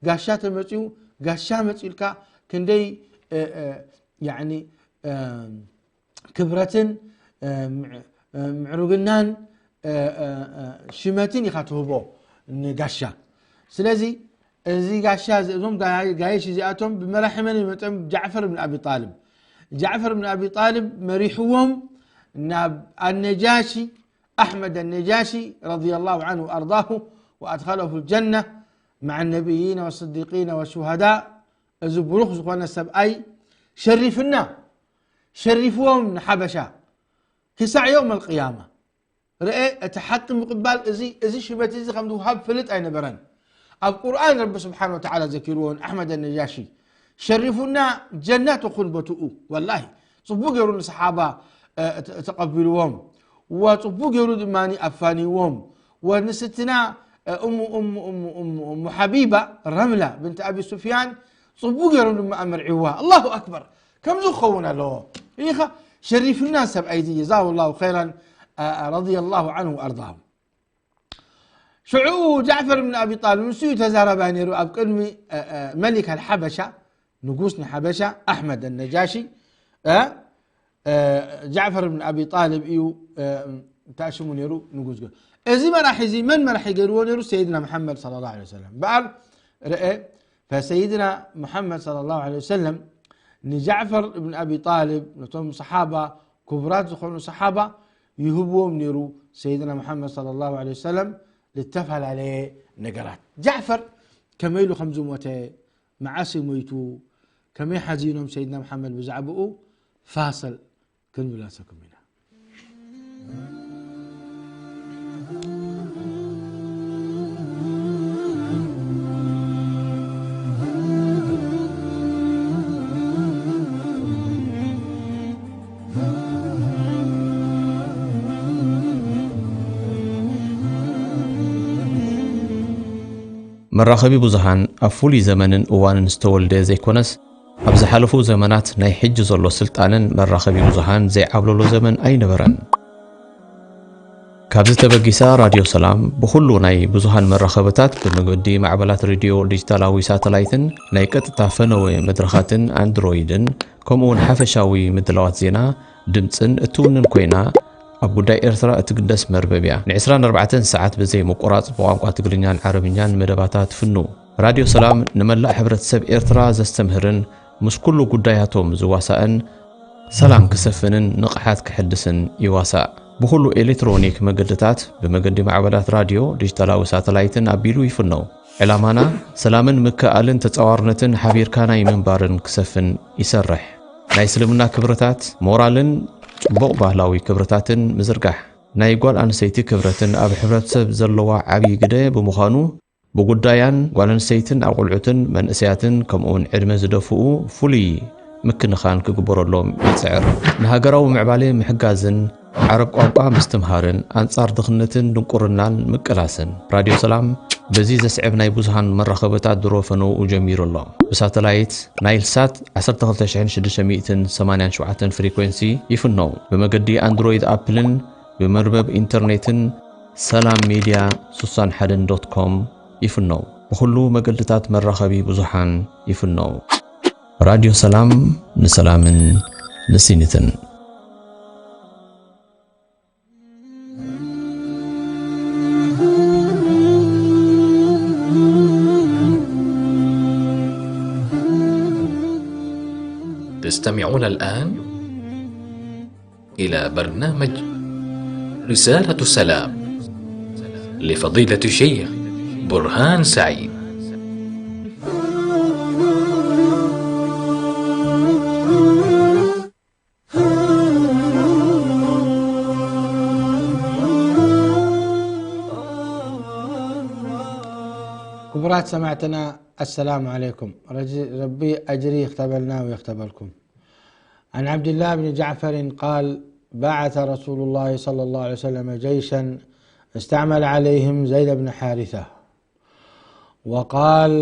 ጋሻ ተመፅዩ፣ ጋሻ መፂኡልካ ክንደይ፣ እ፣ እ፣ ያዕኒ፣ እ፣ ክብረትን፣ እ፣ ምዕ-፣ እ፣ ምዕሩግናን፣ እ፣ እ፣ እ፣ ሽመትን ኢኻ ትህቦ ንጋሻ። ስለዚ እዚ ጋሻ እዚ፣ እዞም ጋይ-፣ ጋይሽ እዚኣቶም ብመራሒ መን ይመፅኦም? ጃዕፈር ብን ኣቢ ጣልብ። ጃዕፈር ብን ኣቢ ጣልብ መሪሕዎም ናብ ኣነጃሺ፣ ኣሕመድ ኣነጃሺ ረዲየላሁ ዐንሁ ወኣርዳሁ ወኣድኸለሁ ልጀና መዓ ነቢይነ ወስዲቂነ ወሹሃዳ። እዚ ብሩኽ ዝኾነ ሰብኣይ ሸሪፍና፣ ሸሪፍዎም ንሓበሻ ክሳዕ የውም ኣልቅያማ። ርአ፣ እቲ ሓቂ ምቕባል እዚ፣ እዚ ሽመት እዚ ከም ዝውሃብ ፍልጥ ኣይነበረን። ኣብ ቁርኣን ረቢ ስብሓን ወተዓላ ዘኪርዎ፣ ኣሕመድ ነጃሺ ሸሪፉና ጀናት ኹን በትኡ። ወላሂ፣ ጽቡቅ ገይሩ ንሰሓባ፣ እ፣ ተ-፣ ተቐቢልዎም። ወጽቡቅ ገይሩ ድማ ኣፋንይዎም። ወንስትና፣ እ፣ እሙ፣ እሙ፣ እሙ፣ እሙ፣ እሙ ሓቢባ ረምላ ብንት ኣቢ ሱፍያን ጽቡቅ ገይሮም ድማ ኣመርዕዋ። ኣላሁ ኣክበር። ከምዚ ክኸውን ኣለዎ። ኢኻ ሸሪፍና ሰብኣይ እዚ፣ ጀዛሁ ላሁ ኸይራን፣ አ፣ አ፣ ረዲየላሁ ዐንሁ ወኣርዳሁ። ሽዑ ጃዕፈር ብን ኣቢ ጣልብ ንሱ እዩ ተዛራባይ ነይሩ ኣብ ቅድሚ፣ አ፣ አ፣ መሊክ ኣልሓበሻ፣ ንጉስ ንሓበሻ ኣሕመድ ኣነጃሺ፣ አ፣ እ፣ ጃዕፈር ብን ኣቢ ጣልብ እዩ፣ እ፣ ተኣሽሙ ነይሩ ንጉስ ገይሩ። እዚ መራሒ እዚ መን መራሒ ገይርዎ ነይሩ? ሰይድና መሓመድ ሰለላሁ ዐለይሂ ወሰለም። በኣል ርአ፣ ፈሰይድና መሓመድ ሰለላሁ ዐለይሂ ወሰለም ንጃዕፈር ብን ኣቢ ጣልብ፣ ነቶም ሰሓባ፣ ክቡራት ዝኾኑ ሰሓባ ይህብዎም ነይሩ። ሰይድና መሓመድ ሰለላሁ ዐለይሂ ወሰለም ዝተፈላለየ ነገራት። ጃዕፈር ከመይ ኢሉ ከም ዝሞተ፣ መዓስ እዩ ሞይቱ፣ ከመይ ሓዚኖም ሰይድና መሓመድ ብዛዕባኡ ፋሰል ክንብል ኣሰኩም ኢና። መራኸቢ ብዙሃን ኣብ ፍሉይ ዘመንን እዋንን ዝተወልደ ዘይኮነስ፣ ኣብ ዝሓለፉ ዘመናት ናይ ሕጂ ዘሎ ስልጣነን መራኸቢ ብዙሃን ዘይዓብለሎ ዘመን ኣይነበረን። ካብዚ ተበጊሳ ራድዮ ሰላም ብኹሉ ናይ ብዙሃን መራኸብታት ብመገዲ ማዕበላት ሬድዮ ዲጂታላዊ ሳተላይትን ናይ ቀጥታ ፈነወ መድረኻትን ኣንድሮይድን ከምኡ እውን ሓፈሻዊ ምድላዋት ዜና ድምጽን እትውንን ኮይና ኣብ ጉዳይ ኤርትራ እትግደስ መርበብ እያ። ን ዕስራን ኣርባዕተን ሰዓት ብዘይ ምቁራጽ ብቋንቋ ትግርኛን ዓረብኛን መደባታ ትፍኑ። ራድዮ ሰላም ንመላእ ሕብረተሰብ ኤርትራ ዘስተምህርን ምስ ኩሉ ጉዳያቶም ዝዋሳእን ሰላም ክሰፍንን ንቕሓት ክሕድስን ይዋሳእ። ብኹሉ ኤሌክትሮኒክ መገድታት ብመገዲ ማዕበላት ራድዮ፣ ዲጂታላዊ ሳተላይትን ኣቢሉ ይፍነው። ዕላማና ሰላምን ምክእኣልን ተጻዋርነትን ሓቢርካ ናይ ምንባርን ክሰፍን ይሰርሕ። ናይ እስልምና ክብርታት፣ ሞራልን ጽቡቕ ባህላዊ ክብርታትን ምዝርጋሕ። ናይ ጓል ኣንስተይቲ ክብረትን ኣብ ሕብረተሰብ ዘለዋ ዓብዪ ግደ ብምዃኑ፣ ብጉዳያን ጓል ኣንስተይትን ኣቑልዑትን መንእሰያትን ከምኡውን ዕድመ ዝደፍኡ ፍሉይ ምክንኻን ክግበረሎም ይጽዕር። ንሃገራዊ ምዕባለ ምሕጋዝን ዓረብ ቋንቋ ምስትምሃርን ኣንጻር ድኽነትን ድንቁርናን ምቅላስን። ራድዮ ሰላም በዚ ዘስዕብ ናይ ብዙሃን መራኸብታት ድሮ ፈነውኡ ጀሚሩ ኣሎ። ብሳተላይት ናይል ሳት ዓሰርተ ክልተ ሽሕን ሽዱሽተ ሚእትን ሰማንያን ሸውዓተን ፍሪኮንሲ ይፍነው። ብመገዲ ኣንድሮይድ ኣፕልን ብመርበብ ኢንተርኔትን ሰላም ሜድያ ስሳን ሓደን ዶት ኮም ይፍነው። ብኹሉ መገድታት መራኸቢ ብዙሓን ይፍነው። ራድዮ ሰላም ንሰላምን ንሲኒትን። تستمعون الآن إلى برنامج رسالة سلام لفضيلة الشيخ برهان سعيد. ክቡራት ሰማዕትና፣ ኣሰላሙ ዓለይኩም። ረጂ-፣ ረቢ ኣጅሪ ይኽተበልና ወይኽተበልኩም። عن عبد الله بن جعفر قال: بعث رسول الله صلى الله عليه وسلم جيشا استعمل عليهم زيد بن حارثة، وقال: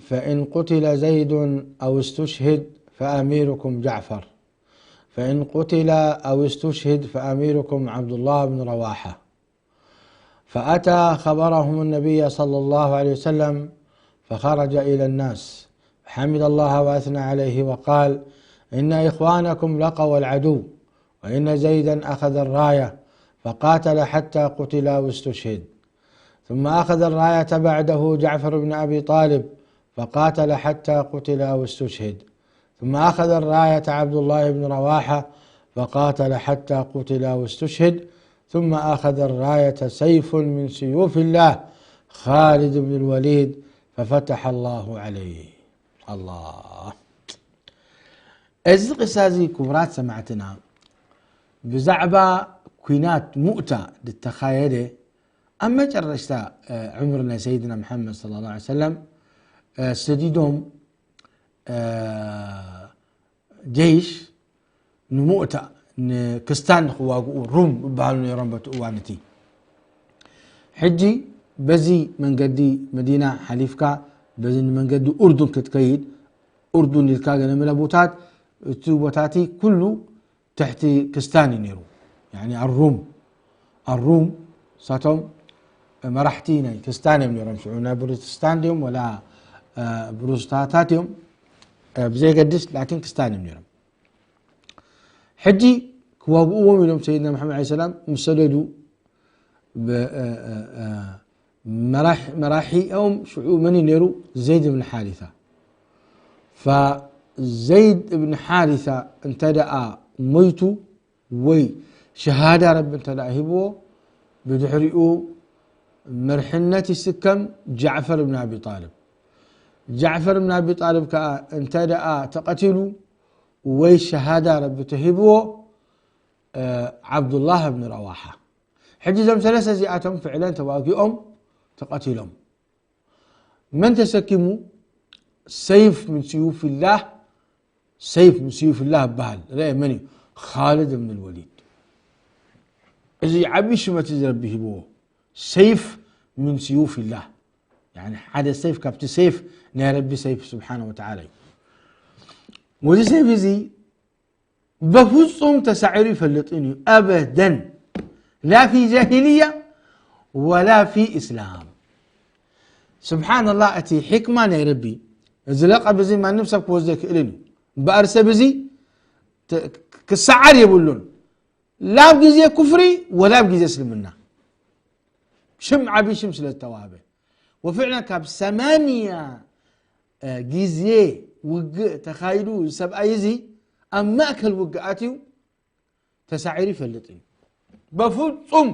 فإن قتل زيد أو استشهد فأميركم جعفر، فإن قتل أو استشهد فأميركم عبد الله بن رواحة. فأتى خبرهم النبي صلى الله عليه وسلم، فخرج إلى الناس فحمد الله وأثنى عليه وقال: إن إخوانكم لقوا العدو، وإن زيدا أخذ الراية فقاتل حتى قتل واستشهد. ثم أخذ الراية بعده جعفر بن أبي طالب فقاتل حتى قتل أو استشهد. ثم أخذ الراية عبد الله بن رواحة فقاتل حتى قتل أو استشهد. ثم أخذ الراية سيف من سيوف الله خالد بن الوليد ففتح الله عليه. الله. እዚ ቂሳ እዚ ክቡራት ሰማዕትና ብዛዕባ ኲናት ሙእታ ዝተኻየደ ኣብ መጨረሽታ ዕምር ናይ ሰይድና መሓመድ صلى الله عليه وسلم ሰዲዶም ጀይሽ ንሙእታ ንክስታን ንክዋግኡ ሩም ይበሃሉ ነይሮም በቲ እዋን እቲ። ሕጂ በዚ መንገዲ መዲና ሓሊፍካ በዚ መንገዲ ኡርዱን ክትከይድ ኡርዱን ኢልካ ገለ መለ ቦታት እቲ ቦታቲ ኩሉ ትሕቲ ክስታን እዩ ነይሩ። ያኒ ኣሩም ኣሩም ሳቶም መራሕቲ ናይ ክስታን እዮም ነይሮም። ሽዑ ናይ ፕሮቴስታንት እዮም ወላ ፕሮቴስታንታት እዮም ብዘይገድስ ላኪን ክስታን እዮም ነይሮም። ሕጂ ክዋግእዎም ኢሎም ሰይድና መሓመድ ዓለይሂ ሰላም ምስ ሰደዱ መራሒኦም ሽዑ መን ነይሩ? ዘይድ ብን ሓሪታ። ፈዘይድ እብን ሓሪታ እንተ ደኣ ሞይቱ ወይ ሸሃዳ ረቢ እንተ ደኣ ሂብዎ ብድሕሪኡ መርሕነት ይስከም ጃዕፈር እብን ኣቢ ጣልብ። ጃዕፈር እብን ኣቢ ጣልብ ከኣ እንተ ደኣ ተቐቲሉ ወይ ሸሃዳ ረቢ ተሂብዎ ዓብዱላህ እብን ረዋሓ። ሕጂ እዞም ሰለስተ እዚኣቶም ፍዕለን ተዋጊኦም ተቐቲሎም። መን ተሰኪሙ? ሰይፍ ምን ስዩፍላህ፣ ሰይፍ ምን ስዩፍላህ ይበሃል። ረአ መን እዩ? ኻልድ እብን ልወሊድ። እዚ ዓብዪ ሽመት እዚ ረቢ ሂብዎ። ሰይፍ ምን ስዩፍላህ። ያኒ ሓደ ሰይፍ ካብቲ ሰይፍ ናይ ረቢ ሰይፍ ስብሓነ ወተዓላ እዩ። ወዚ ሰይፍ እዚ በፍጹም ተሳዒሩ ይፈልጥን እዩ። ኣበደን። ላ ፊ ጃሂልያ ወላ ፊ እስላም። ስብሓንላህ፣ እቲ ሕክማ ናይ ረቢ፣ እዚ ለቐብ እዚ ማንም ሰብ ክወስዶ ኣይክእልን እዩ። እምበኣር ሰብ እዚ ተ-፣ ክሰዓር የብሉን። ላብ ግዜ ኩፍሪ ወላ ኣብ ግዜ እስልምና። ሽም ዓብዪ ሽም ስለ ዝተዋህበ። ወፍዕለን ካብ ሰማንያ ግዜ ውግእ ተኻይዱ፣ ሰብኣይ እዚ ኣብ ማእከል ውግእ ኣትዩ ተሳዒሩ ይፈልጥ እዩ። በፍጹም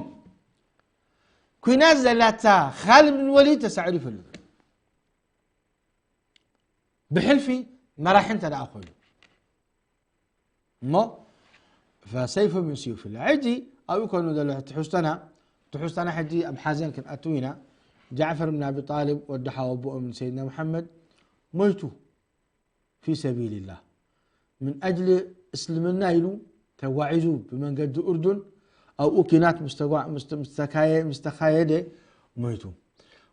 ኲናት ዘላታ ኻልድ ብን ወሊድ ተሳዒሩ ይፈልጥ እዩ። ብሕልፊ መራሒ እንተ ደኣ ኮይኑ። እሞ ፈሰይፉ ምን ስዩፍላህ። ሕጂ ኣብኡ ኮይኑ ዘሎ ትሕዝቶና፣ ትሕዝቶና ሕጂ ኣብ ሓዘን ክንኣትው ኢና። ጃዕፈር ብን ኣቢ ጣልብ ወዲ ሓወቦኦም ንሰይድና መሓመድ ሞይቱ ፊ ሰቢልላህ። ምን ኣጅሊ እስልምና ኢሉ ተጓዒዙ ብመንገዲ ኡርዱን ኣብኡ ኲናት ምስ ተጓ-፣ ምስ ተ-፣ ምስ ተካየ-፣ ምስ ተኻየደ ሞይቱ።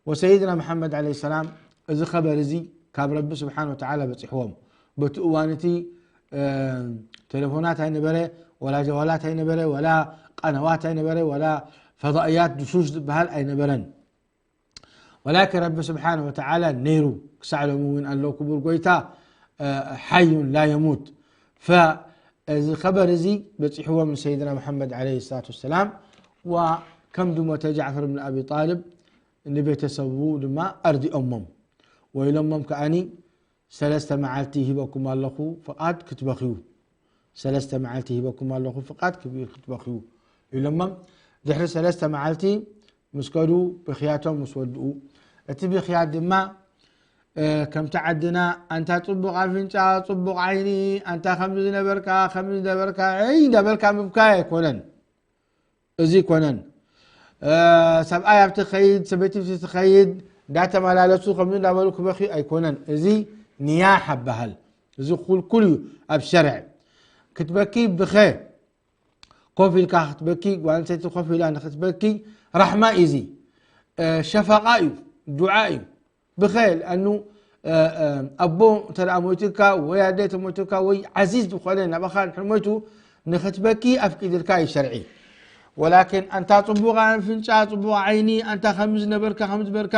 ወሰይድና መሓመድ ዓለይሂ ሰላም እዚ ኸበር እዚ ካብ ረቢ ስብሓን ወተዓላ በፂሕዎም። በቲ እዋን እቲ፣ እ፣ ቴሌፎናት ኣይነበረ፣ ወላ ጀዋላት ኣይነበረ፣ ወላ ቃናዋት ኣይነበረ፣ ወላ ፈዳእያት ድሱስ ዝበሃል ኣይነበረን። ወላኪን ረቢ ስብሓን ወተዓላ ነይሩ። ክሳዕ ሎሚ እውን ኣሎ ክቡር ጎይታ፣ እ፣ ሓዩን ላ የሙት። ፈ-፣ እዚ ኸበር እዚ በፂሕዎም ንሰይድና መሓመድ ዓለይሂ ሰላቱ ወሰላም። ወከም ድሞተ ጃዕፈር ብን ኣቢ ጣልብ ንቤተሰቡ ድማ ኣርዲኦሞም። ወኢሎሞም ከኣኒ፣ ሰለስተ መዓልቲ ሂበኩም ኣለኹ ፍቓድ ክትበኽዩ። ሰለስተ መዓልቲ ሂበኩም ኣለኹ ፍቓድ ክብ-፣ ክትበኽዩ ኢሎሞም። ድሕሪ ሰለስተ መዓልቲ ምስ ከዱ ብኽያቶም ምስ ወድኡ፣ እቲ ብኽያት ድማ፣ እ፣ ከምቲ ዓድና፣ ኣንታ ጽቡቕ ኣፍንጫ፣ ጽቡቕ ዓይኒ፣ ኣንታ ከምዚ ዝነበርካ፣ ከምዚ ዝነበርካ፣ ዒይ እንዳበልካ ምብካይ ኣይኮነን። እዚ ኣይኮነን። እ፣ ሰብኣይ ኣብቲ ኸይድ፣ ሰበይቲ ኣብቲ ትኸይድ፣ እንዳተመላለሱ ከምዚ እንዳበሉ ክበኽዩ ኣይኮነን። እዚ ንያሕ ይበሃል። እዚ ክልኩል እዩ ኣብ ሸርዕ። ክትበኪ ብኸ፣ ኮፍ ኢልካ ክትበኪ፣ ጓል ኣንስተይቲ ኮፍ ኢላ ንክትበኪ ራሕማ እዩ። እዚ፣ እ፣ ሸፈቓ እዩ፣ ዱዓ እዩ። ብኸ፣ ለኣኑ፣ እ፣ እ፣ ኣቦ እንተ ደኣ ሞይቱካ ወይ ኣደ እንተ ሞይቱካ ወይ ዓዚዝ ዝኾነ ናባኻ እንድሕር ሞይቱ ንኽትበኪ ኣፍቂድልካ እዩ ሸርዒ። ወላኪን ኣንታ ጽቡቕ ኣፍንጫ፣ ጽቡቕ ዓይኒ፣ ኣንታ ከምዚ ነበርካ፣ ከምዚ ነበርካ፣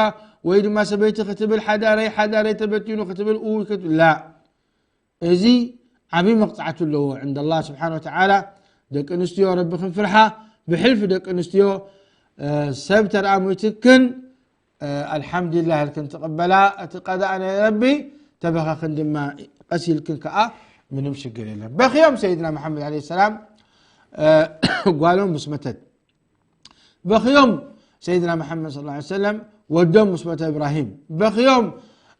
ወይ ድማ ሰበይቲ ክትብል ሓዳረይ፣ ሓዳረይ ተበቲኑ ክትብል፣ ኡይ ክት-፣ ላ። እዚ ዓብዪ መቕጻዕቲ ኣለዎ ዕንደ ኣላህ ስብሓን ወተዓላ። ደቂ ኣንስትዮ ረቢ ክንፍርሓ፣ ብሕልፊ ደቂ ኣንስትዮ፣ እ፣ ሰብ እንተ ደኣ ሞይትክን ኣልሓምዱሊላህ ኢልክን ትቕበላ፣ እቲ ቀዳእ ናይ ረቢ ተበኻኽን ድማ ቀስ ኢልክን ከኣ ምንም ሽግር የለን። በኽዮም ሰይድና መሓመድ ዓለይሂ ሰላም፣ እ፣ ጓሎም ምስ መተት በኽዮም። ሰይድና መሓመድ ሰለላሁ ዐለይሂ ወሰለም ወዶም ምስ መተ እብራሂም በኽዮም።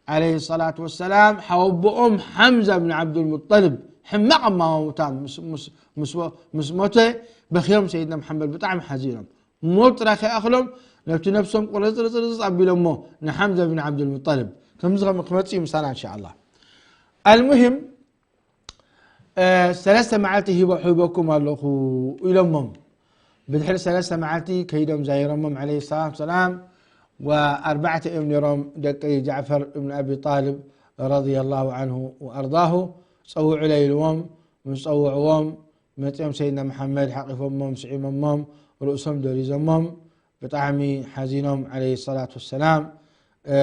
ዓለይሂ ሰላቱ ወሰላም ሓወቦኦም ሓምዛ ብን ዓብዱልሙጠልብ ሕማቕ ኣማማውታ ምስ፣ ምስ፣ ምስ፣ ምስ ሞተ በኽዮም። ሰይድና መሓመድ ብጣዕሚ ሓዚኖም። ሞት ጥራይ ከይኣኽሎም ነብቲ ነብሶም ቁርጽርጽርጽ ኣቢሎሞ ንሓምዛ ብን ዓብዱልሙጠልብ። ከምዚ ከም ክመጽእ እዩ ምሳና እንሻ ኣላህ። ኣልሙሂም፣ እ፣ ሰለስተ መዓልቲ ሂቦ-፣ ሂበኩም ኣለኹ ኢሎሞም። ብድሕሪ ሰለስተ መዓልቲ ከይዶም ዛይሮሞም ዓለይሂ ሰላም ሰላም። ወኣርባዕተ እዮም ነይሮም ደቂ ጃዕፈር እብን ኣቢ ጣልብ ረዲየላሁ ዐንሁ ወኣርዳሁ። ጸውዑለይ ኢልዎም፣ ምስ ጸውዕዎም መጺኦም ሰይድና መሓመድ ሓቒፎሞም፣ ስዒሞሞም፣ ርእሶም ደሪዞሞም። ብጣዕሚ ሓዚኖም ዓለይሂ ሰላቱ ወሰላም። እ፣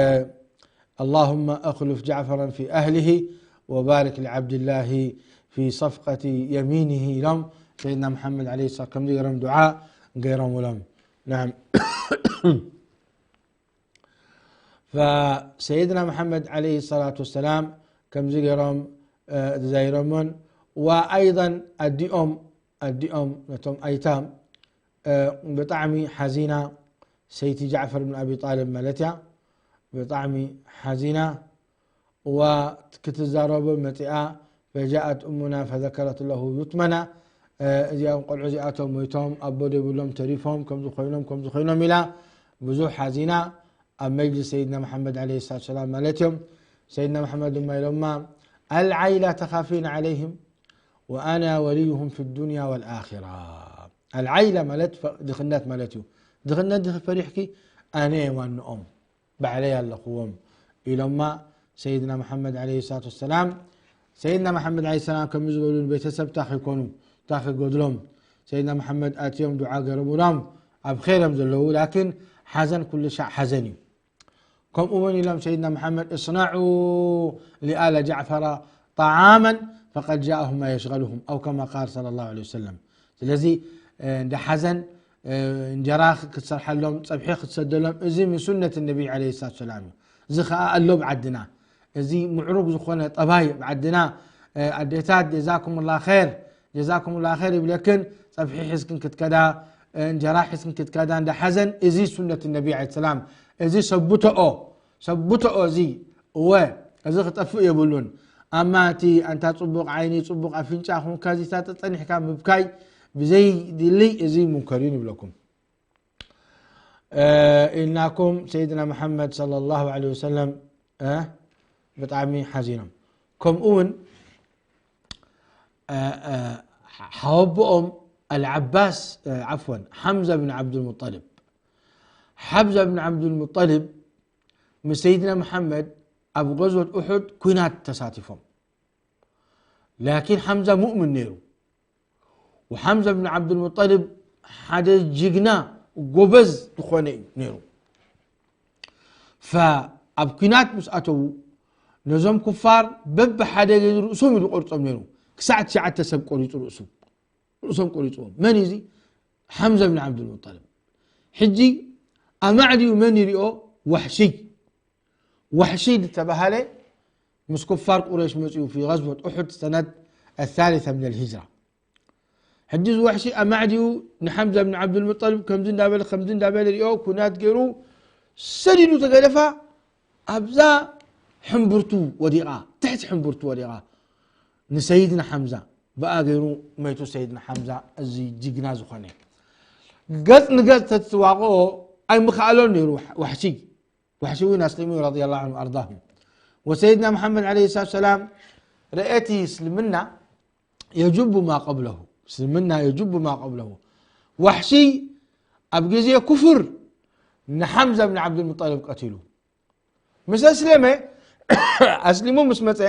اللهم أخلف جعفرا في أهله وبارك لعبد الله في صفقة يمينه ኢሎም ሰይድና መሓመድ ዓለይሂ ሰላም ከምዚ ገይሮም ዱዓ ገይሮምሎም። ናም። ፈሰይድና መሓመድ ዓለይሂ ሰላቱ ወሰላም ከምዚ ገይሮም፣ እ፣ ዛይሮሞን። ወኣይضን ኣዲኦም፣ ኣዲኦም ነቶም ኣይታም፣ እ፣ ብጣዕሚ ሓዚና፣ ሰይቲ ጃዕፈር ብን ኣቢ ጣልብ ማለት እያ። ብጣዕሚ ሓዚና። ወክትዛረቦ መጺኣ፣ فجاءت أمنا فذكرت له يتمنا። እ፣ እዚኦም ቆልዑ እዚኣቶም ሞይቶም፣ ኣቦ ዘይብሎም ተሪፎም፣ ከምዚ ኮይኖም፣ ከምዚ ኮይኖም ኢላ ብዙሕ ሓዚና ኣብ መጅልስ ሰይድና መሓመድ ዓለይሂ ሰላቱ ወሰላም ማለት እዮም። ሰይድና መሓመድ ድማ ኢሎማ፣ العيلة تخافين عليهم وأنا وليهم في الدنيا والآخرة። العيلة ማለት ፈ-፣ ድኽነት ማለት እዩ። ድኽነት ድኺ ፈሪሕኪ፣ ኣነ እየ ዋንኦም። ባዕለይ ኣለኽዎም ኢሎማ ሰይድና መሓመድ ዓለይሂ ሰላቱ ወሰላም። ሰይድና መሓመድ ዓለይሂ ሰላም ከምዚ ዝበሉ ንቤተሰብ እንታይ ከይኮኑ፣ እንታይ ከይጎድሎም፣ ሰይድና መሓመድ ኣትዮም ዱዓ ገረሙሎም ኣብ ኸይር እዮም ዘለዉ። ላኪን ሓዘን ኩሉ ሻዕ ሓዘን እዩ። ከምኡ እውን ኢሎም ሰይድና መሓመድ፣ اصنعوا لآل جعفر طعاما فقد جاءهم ما يشغلهم، أو كما قال صلى الله عليه وسلم። ስለዚ፣ እ፣ እንደ ሓዘን፣ እ፣ እንጀራ ክትሰርሓሎም፣ ጸብሒ ክትሰደሎም፣ እዚ ምን ሱነት ነቢ ዓለይሂ ሰላቱ ወሰላም እዩ። እዚ ኸኣ ኣሎ ብዓድና። እዚ ምዕሩግ ዝኾነ ጠባይ ብዓድና፣ እ፣ ኣዴታት ጀዛኩሙላ ኸይር፣ ጀዛኩሙላ ኸይር ይብለክን፣ ጸብሒ ሒዝክን ክትከዳ፣ እ፣ እንጀራ ሒዝክን ክትከዳ እንደ ሓዘን፣ እዚ ሱነት ነቢ ዓለይሂ ሰላም። እዚ ሰብትኦ፣ ሰብትኦ እዚ፣ እወ፣ እዚ ክጠፍእ የብሉን። ኣማ እቲ ኣንታ ጽቡቕ ዓይኒ፣ ጽቡቕ ኣፍንጫ፣ ኹንካ እዚታት ጸኒሕካ ምብካይ ብዘይ ድልይ፣ እዚ ሙንከር እዩ ንብለኩም። እ፣ ኢልናኩም ሰይድና መሓመድ ሰለላሁ ዐለይሂ ወሰለም፣ እ፣ ብጣዕሚ ሓዚኖም። ከምኡ እውን፣ እ፣ እ፣ ሓወቦኦም ኣልዓባስ፣ እ፣ ዓፍወን፣ ሓምዛ ብን ዓብዱልሙጠልብ። ሓምዛ ብን ዓብዱልሙጠልብ ምስ ሰይድና መሓመድ ኣብ ገዝወት ኡሑድ ኲናት ተሳቲፎም። ላኪን ሓምዛ ሙእምን ነይሩ። ወሓምዛ ብን ዓብዱልሙጠልብ ሓደ ጅግና ጎበዝ ዝኾነ እዩ ነይሩ። ፈኣብ ኲናት ምስ ኣተዉ ነዞም ኩፋር በብሓደ ርእሶም እዩ ዝቆርጾም ነይሩ። ክሳዕ ትሽዓተ ሰብ ቆሪጹ ርእሱ፣ ርእሶም ቆሪጽዎም። መን እዩ እዚ? ሓምዛ ብን ዓብዱልሙጠልብ። ሕጂ ኣማዕድዩ መን ይሪኦ? ዋሕሽይ። ዋሕሽይ ዝተባሃለ ምስ ኩፋር ቁረይሽ መጺኡ ፊ ገዝወት ኡሑድ ሰነት ኣሳሊሳ ምን ኣልሂጅራ። ሕጂ እዚ ዋሕሽይ ኣማዕድዩ ንሓምዛ ብን ዓብዱልሙጠልብ ከምዚ እንዳበለ፣ ከምዚ እንዳበለ ሪኦ፣ ኩናት ገይሩ ሰዲዱ ተገደፋ። ኣብዛ ሕምብርቱ ወዲቓ፣ ትሕቲ ሕምብርቱ ወዲቓ ንሰይድና ሓምዛ ብኣ ገይሩ መይቱ። ሰይድና ሓምዛ እዚ ጅግና ዝኾነ ገጽ ንገጽ ተትዋቕኦ ኣይምኸኣሎን ነይሩ ዋሕ-፣ ዋሕሽይ። ዋሕሽይ እውን ኣስሊሙ እዩ ረዲየላሁ ዐንሁ ኣርዳሁ። ወሰይድና መሓመድ ዓለይሂ ሰላቱ ወሰላም ረኤቲ እስልምና የጁቡ ማ ቀብለሁ፣ እስልምና የጁቡ ማ ቀብለሁ። ዋሕሽይ ኣብ ግዜ ኩፍር ንሓምዛ ብን ዓብዱልሙጠልብ ቀቲሉ። ምስ ኣስለመ፣ ኣስሊሙ ምስ መጸ፣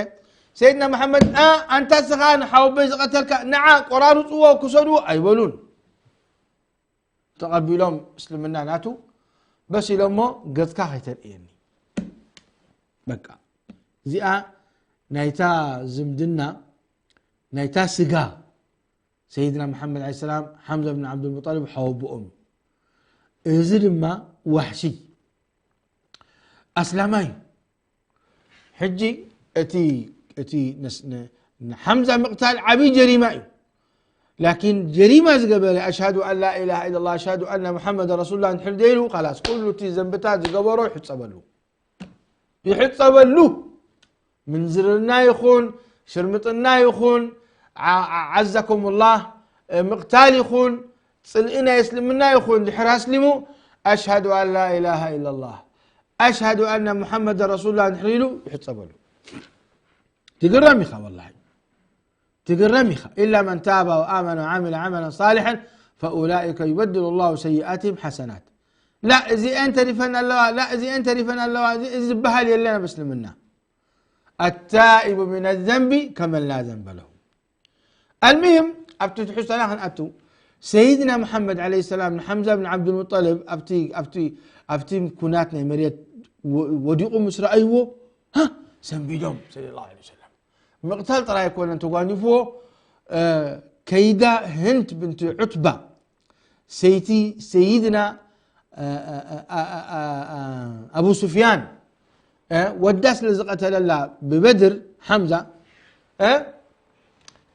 ሰይድና መሓመድ፣ "ኣ፣ ኣንታ እስኻ ንሓወቦይ ዝቐተልካ፣ ንዓ ቆራርጽዎ፣ ክሰድዎ" ኣይበሉን። ተቐቢሎም እስልምና ናቱ፣ በስ ኢሎሞ፣ "ገጽካ ከይተርእየኒ።" በቃ፣ እዚኣ ናይታ ዝምድና፣ ናይታ ስጋ፣ ሰይድና መሓመድ ዓለይሂ ሰላም፣ ሓምዛ ብን ዓብዱልሙጠልብ ሓወቦኦም እዩ። እዚ ድማ ዋሕሽይ ኣስላማይ እዩ። ሕጂ እቲ እቲ ንስ- ን- ንሓምዛ ምቕታል ዓብዪ ጀሪማ እዩ። ላኪን ጀሪማ ዝገበረ ኣሽሃዱ ኣን ላ ኢላሃ ኢለላህ ኣሽሃዱ ኣነ ሙሓመድ ረሱሉላህ እንድሕር ደይሉ ካላስ ኩሉ እቲ ዘንብታት ዝገበሮ ይሕፀበሉ ይሕፀበሉ። ምንዝርና ይኹን ሽርምጥና ይኹን ዓዘኩሙላህ ምቕታል ይኹን ፅልኢ ናይ እስልምና ይኹን ድሕር ኣስሊሙ ኣሽሃዱ ኣን ላ ኢላሃ ኢለላህ ኣሽሃዱ ኣነ ሙሓመድ ረሱሉላህ እንድሕር ኢሉ ይሕፀበሉ። ትግረም ኢኻ ወላሂ ትግረም ኢኻ። إلا من تاب وآمن وعمل عملا صالحا فأولئك يبدل الله سيئاتهم حسنات. لا እዚአን ተሪፈን ኣለዋ لا እዚአን ተሪፈን ኣለዋ እዚ ዝበሃል የለን ኣብ እስልምና። التائب من الذنب كمن لا ذنب له. المهم ኣብቲ ትሕዝቶና ክንኣቱ ሰይድና መሓመድ ለ ሰላም ንሓምዛ ብን ዓብዱልሙጠልብ ኣብቲ ኩናት ናይ መሬት ወዲቑ ምስ ረኣይዎ ሰንቢዶም ሰለ ላ ሰለም ምቕታል ጥራይ ኣይኮነን ተጓኒፍዎ። ከይዳ ህንት ብንቲ ዑትባ ሰይቲ ሰይድና ኣቡ ሱፍያን ወዳ ስለ ዝቐተለላ ብበድር ሓምዛ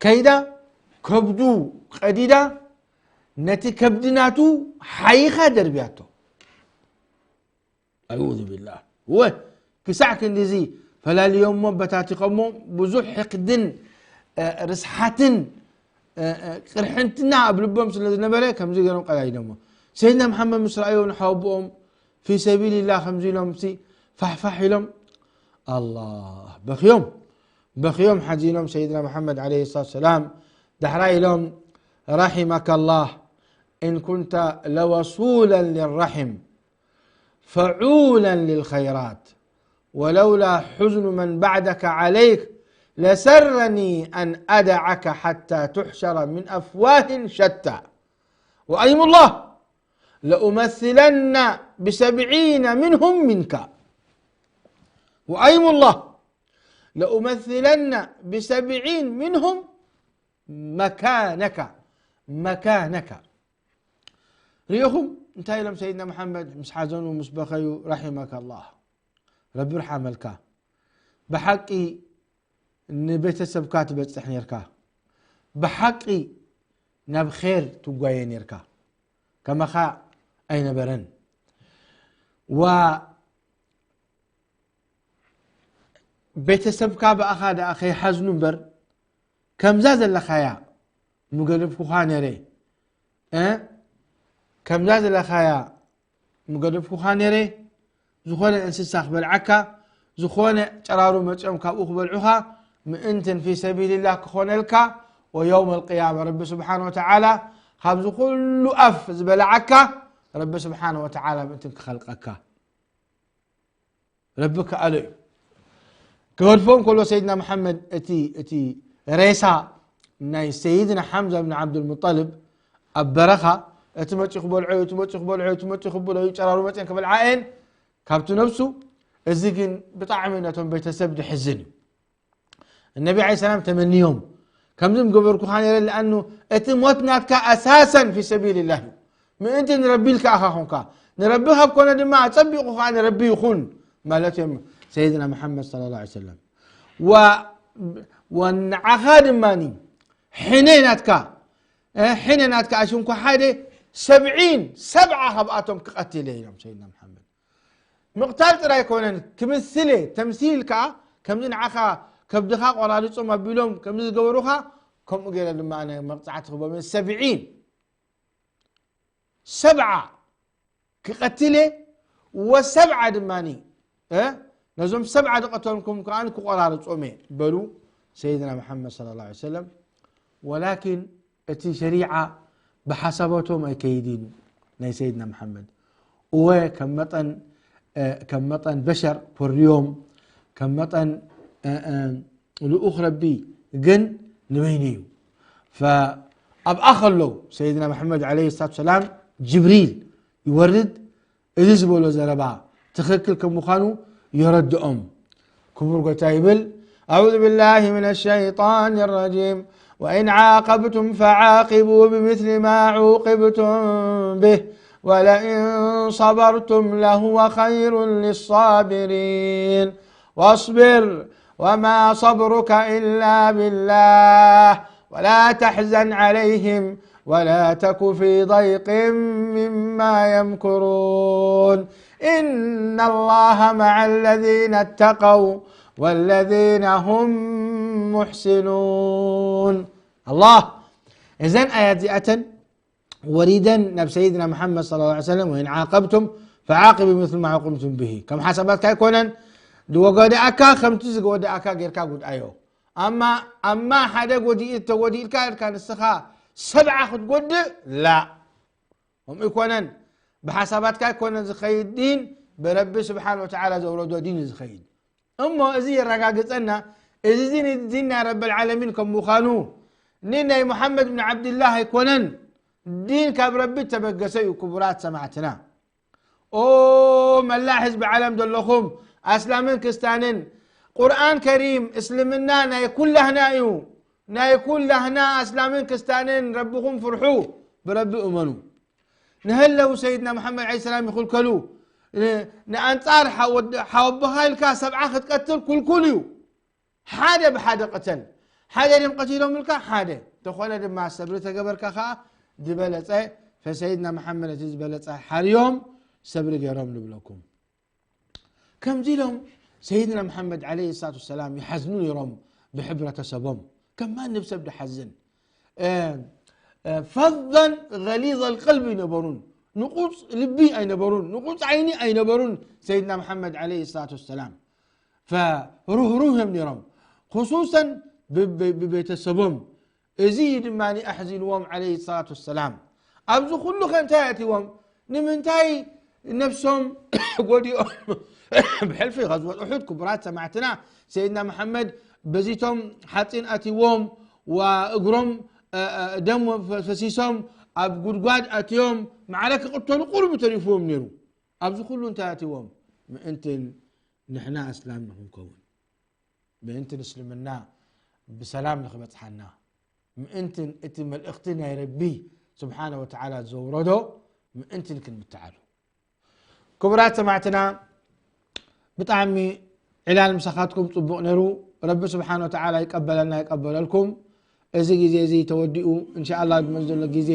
ከይዳ ከብዱ ቀዲዳ ነቲ ከብዲ ናቱ ሓይኻ ደርብያቶ። ኣዑዙ ቢላህ። ወ ክሳዕ ክንዲዚ ፈላልዮሞ በታቲኸሞ ብዙሕ ሕቅድን ርስሓትን ቅርሕንትና ኣብ ልቦም ስለ ዝነበረ ከምዚ ገይሮም ቀዳዲዶሞ። ሰይድና መሓመድ ምስ ረኣዮ ንሓወቦኦም ፊ ሰቢልላህ ከምዚ ኢሎም ሲ ፋሕፋሕ ኢሎም ኣላህ በኽዮም በኽዮም ሓዚኖም ሰይድና መሓመድ ዓለይሂ ሰላቱ ሰላም ዳሕራ ኢሎም رحمك الله إن كنت لوصولا للرحم فعولا للخيرات ولولا حزن من بعدك عليك لسرني أن أدعك حتى تحشر من أفواه شتى وأيم الله لأمثلن بسبعين منهم منك وأيم الله لأمثلن بسبعين منهم مكانك مكانك ርኢኹም እንታይ ኢሎም ሰይድና መሓመድ ምስ ሓዘኑ ምስ በኸዩ رحمك الله ረቢ ርሓመልካ ብሓቂ ንቤተሰብካ ትበፅሕ ነርካ ብሓቂ ናብ ር ትጓየ ነርካ ከመኻ ኣይነበረን ዋ ቤተሰብካ ብኣኻ ደኣ ከይሓዝኑ እምበር ከምዛ ዘለኻያ ምገደፍኩኻ ነረ ከምዛ ዘለኻያ ምገደፍኩኻ ነረ ዝኾነ እንስሳ ክበልዓካ ዝኾነ ጨራሩ መፅኦም ካብኡ ክበልዑኻ ምእንትን ፊ ሰቢልላህ ክኾነልካ ወየውም ልቅያማ ረቢ ስብሓን ወተዓላ ካብዚ ኩሉ ኣፍ ዝበልዓካ ረቢ ስብሓን ወተዓላ ምእንትን ክኸልቀካ ረቢ ከኣሎ እዩ። ክገድፎም ከሎ ሰይድና መሓመድ እቲ እቲ ሬሳ ናይ ሰይድና ሓምዛ ብን ዓብዱልሙጠልብ ኣብ በረኻ እቲ መፂ ክበልዖ እዩ፣ እቲ መፂ ክበልዖ እዩ፣ እቲ መፂ ክበልዖ እዩ፣ ጨራሩ መፅን ክበልዓ እየን ካብቲ ነብሱ። እዚ ግን ብጣዕሚ ነቶም ቤተሰብ ድሕዝን እዩ። እነቢ ዓለይሂ ሰላም ተመንዮም ከምዚ ምገበርኩኻ ነይረ ለኣኑ እቲ ሞት ናትካ ኣሳሰን ፊ ሰቢልላህ እዩ። ምእንቲ ንረቢ ኢልካ ኢኻ ኾንካ ንረቢ ካብ ኮነ ድማ ኣጸቢቑ ኸዓ ንረቢ ይኹን ማለት እዮም ሰይድና መሓመድ ሰለላሁ ዐለይሂ ወሰለም። ወንዓኻ ድማ ሕነ ናትካ ሕነ ናትካ ኣሽንኳ ሓደ ሰብዒን ሰብዓ ካብኣቶም ክቐትል እየ ኢሎም ሰይድና መሓመድ። ምቕታል ጥራይ ኣይኮነን ክምስል እየ ተምሲል ከኣ ከምዚ ንዓኻ ከብድኻ ቆራሪጾም ኣቢሎም ከምዚ ዝገበሩኻ ከምኡ ገይረ ድማ ኣነ መቕጻዕቲ ክቦም እየ ሰብዒን ሰብዓ ክቐትል እየ ወሰብዓ ድማ ነዞም ሰብዓ ዝቐተልኩም ከኣ ክቆራርጾም እየ በሉ ሰይድና መሓመድ ሰለላሁ ዐለይሂ ወሰለም። ወላኪን እቲ ሸሪዓ ብሓሳባቶም ኣይከይድን ናይ ሰይድና መሓመድ እወ ከም መጠን ከም መጠን በሸር ፈርዮም ከም መጠን ልኡኽ ረቢ ግን ንበይኑ እዩ። ኣብኣ ከለዉ ሰይድና መሓመድ ዓለይሂ ሰላቱ ሰላም ጅብሪል ይወርድ እዚ ዝበሎ ዘረባ ትኽክል ከም ምዃኑ የረድኦም። ክቡር ጎይታ ይብል أعوذ بالله من الشيطان الرجيم وإن عاقبتم فعاقبوا بمثل ما عوقبتم به ولئن صبرتم لهو خير للصابرين. واصبر وما صبرك إلا بالله ولا تحزن عليهم ولا تك في ضيق مما يمكرون. إن الله مع الذين اتقوا والذين هم محسنون. الله، እዘን ኣያት እዚኣተን ወሪደን ናብ ሰይድና መሓመድ صلى الله عليه وسلم، "وإن عاقبتم فعاقبوا بمثل ما عوقبتم به"። ከም ሓሳባትካ ኣይኮነን፣ ዝወገደኣካ ከምቲ ዝወደኣካ ጌርካ ጉድኣዮ። ኣማ ኣማ ሓደ ጎዲእ ተጎዲእልካ ኢልካ ንስኻ ሰብዓ ክትጎድእ ላ፣ ከምኡ ኣይኮነን። ብሓሳባትካ ኣይኮነን ዝኸይድ ዲን፣ ብረቢ ስብሓን ወተዓላ ዘውረዶ ዲን እዩ ዝኸይድ። እሞ እዚ የረጋግጸና፣ እዚ ዲን ዲን ናይ ረብል ዓለሚን ከም ምዃኑ፣ ዲን ናይ ሙሓመድ ብን ዓብድላህ ኣይኮነን። ዲን ካብ ረቢ ተበገሰ እዩ። ክቡራት ሰማዕትና፣ ኦ መላእ ህዝቢ ዓለም ዘለኹም ኣስላምን ክስታንን፣ ቁርኣን ከሪም እስልምና ናይ ኩላህና እዩ። ናይ ኩላህና ኣስላምን ክስታንን፣ ረብኹም ፍርሑ፣ ብረቢ እመኑ። ንሀለው ሰይድና መሓመድ ዓለይሂ ሰላም ይኽልከሉ። ን-፣ ንኣንጻር ሓወ-፣ ሓወቦኻ ኢልካ ሰብዓ ክትቀትል ኩልኩል እዩ። ሓደ ብሓደ ቅተል። ሓደ ድም ቀቲሎም ኢልካ ሓደ። ተኾነ ድማ ሰብሪ ተገበርካ ኸዓ ዝበለጸ፣ ፈሰይድና መሓመድ እቲ ዝበለጸ ሓርዮም ሰብሪ ገይሮም ንብለኩም። ከምዚ ኢሎም ሰይድና መሓመድ ዓለይሂ ሰላቱ ወሰላም ይሓዝኑ ነይሮም ብሕብረተሰቦም። ከም ማንም ሰብ ድሓዝን። እ፣ እ፣ ፈዛን ገሊዘል ቀልቢ ኣይነበሩን። ንቑጽ ልቢ ኣይነበሩን። ንቑጽ ዓይኒ ኣይነበሩን። ሰይድና መሓመድ ዓለይሂ ሰላቱ ወሰላም ፈሩህሩህ እዮም ነይሮም። ክሱሰን ብ-፣ ብ-፣ ብቤተሰቦም። እዚ እዩ ድማ ኣሕዚንዎም ዓለይሂ ሰላቱ ወሰላም። ኣብዚ ኩሉ ከ እንታይ ኣእትዎም? ንምንታይ ነብሶም ጎዲኦም? ብሕልፊ ገዝወት ኡሑድ፣ ክቡራት ሰማዕትና፣ ሰይድና መሓመድ በዚቶም ሓፂን ኣትዎም፣ ወእግሮም፣ እ፣ እ፣ ደም ፈ-፣ ፈሲሶም፣ ኣብ ጉድጓድ ኣትዮም፣ ማዕረ ክቕተሉ ቁሩብ ተሪፍዎም ነይሩ። ኣብዚ ኩሉ እንታይ ኣትዎም? ምእንትን ንሕና ኣስላም ንኽንከውን፣ ምእንትን እስልምና ብሰላም ንኽበጽሓና፣ ምእንትን እቲ መልእኽቲ ናይ ረቢ ስብሓነ ወተዓላ ዘውረዶ ምእንትን ክንምትዓሉ። ክቡራት ሰማዕትና፣ ብጣዕሚ ዕላል ምሳኻትኩም ጽቡቕ ነይሩ። ረቢ ስብሓነ ወተዓላ ይቀበለና፣ ይቀበለልኩም። እዚ ግዜ እዚ ተወዲኡ፣ እንሻኣላ፣ ዝመጽእ ዘሎ ግዜ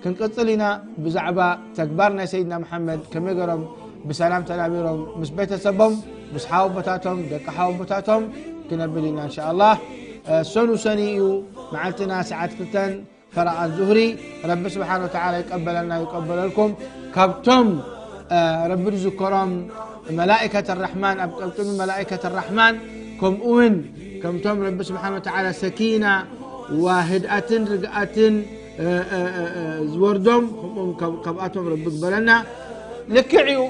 ክንቅጽል ኢና። ብዛዕባ ተግባር ናይ ሰይድና መሓመድ፣ ከመይ ገይሮም ብሰላም ተናቢሮም፣ ምስ ቤተሰቦም፣ ምስ ሓወቦታቶም፣ ደቂ ሓወቦታቶም ክነብል ኢና፣ እንሻኣላ። እ፣ ሰኑ ሰኒ እዩ፣ መዓልትና ሰዓት ክልተን ፈረቓን ዙህሪ። ረቢ ስብሓነ ወተዓላ ይቀበለና፣ ይቀበለልኩም። ካብቶም፣ እ፣ ረቢ ዝዝከሮም መላኢከት ራሕማን፣ ኣብ ቅድሚ መላኢከት ራሕማን፣ ከምኡ እውን ከምቶም ረቢ ስብሓነ ወተዓላ ሰኪና ወህድኣትን ርግኣትን፣ እ፣ እ፣ እ፣ እ፣ ዝወርዶም፣ ከምኦም ካብ-፣ ካብኣቶም ረቢ ግበረና። ልክዕ እዩ፣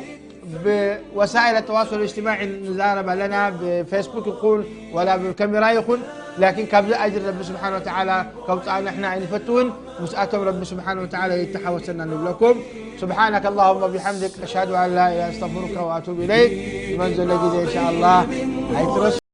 ብወሳኢል ተዋሶል እጅትማዒ ንዛረብ ኣለና፣ ብፌስቡክ ይኹን ወላ ብካሜራ ይኹን፣ ላኪን ካብዚ ኣጅር ረቢ ስብሓነ ወተዓላ ከውፅኣና ንሕና ኣይንፈትውን። ምስኣቶም ረቢ ስብሓነ ወተዓላ ይተሓወሰና ንብለኩም። سبحانك اللهم وبحمدك، أشهد أن لا إله إلا أنت، أستغفرك وأتوب إليك። ዝመጽእ ዘሎ ግዜ إن شاء الله ኣይትረሱ።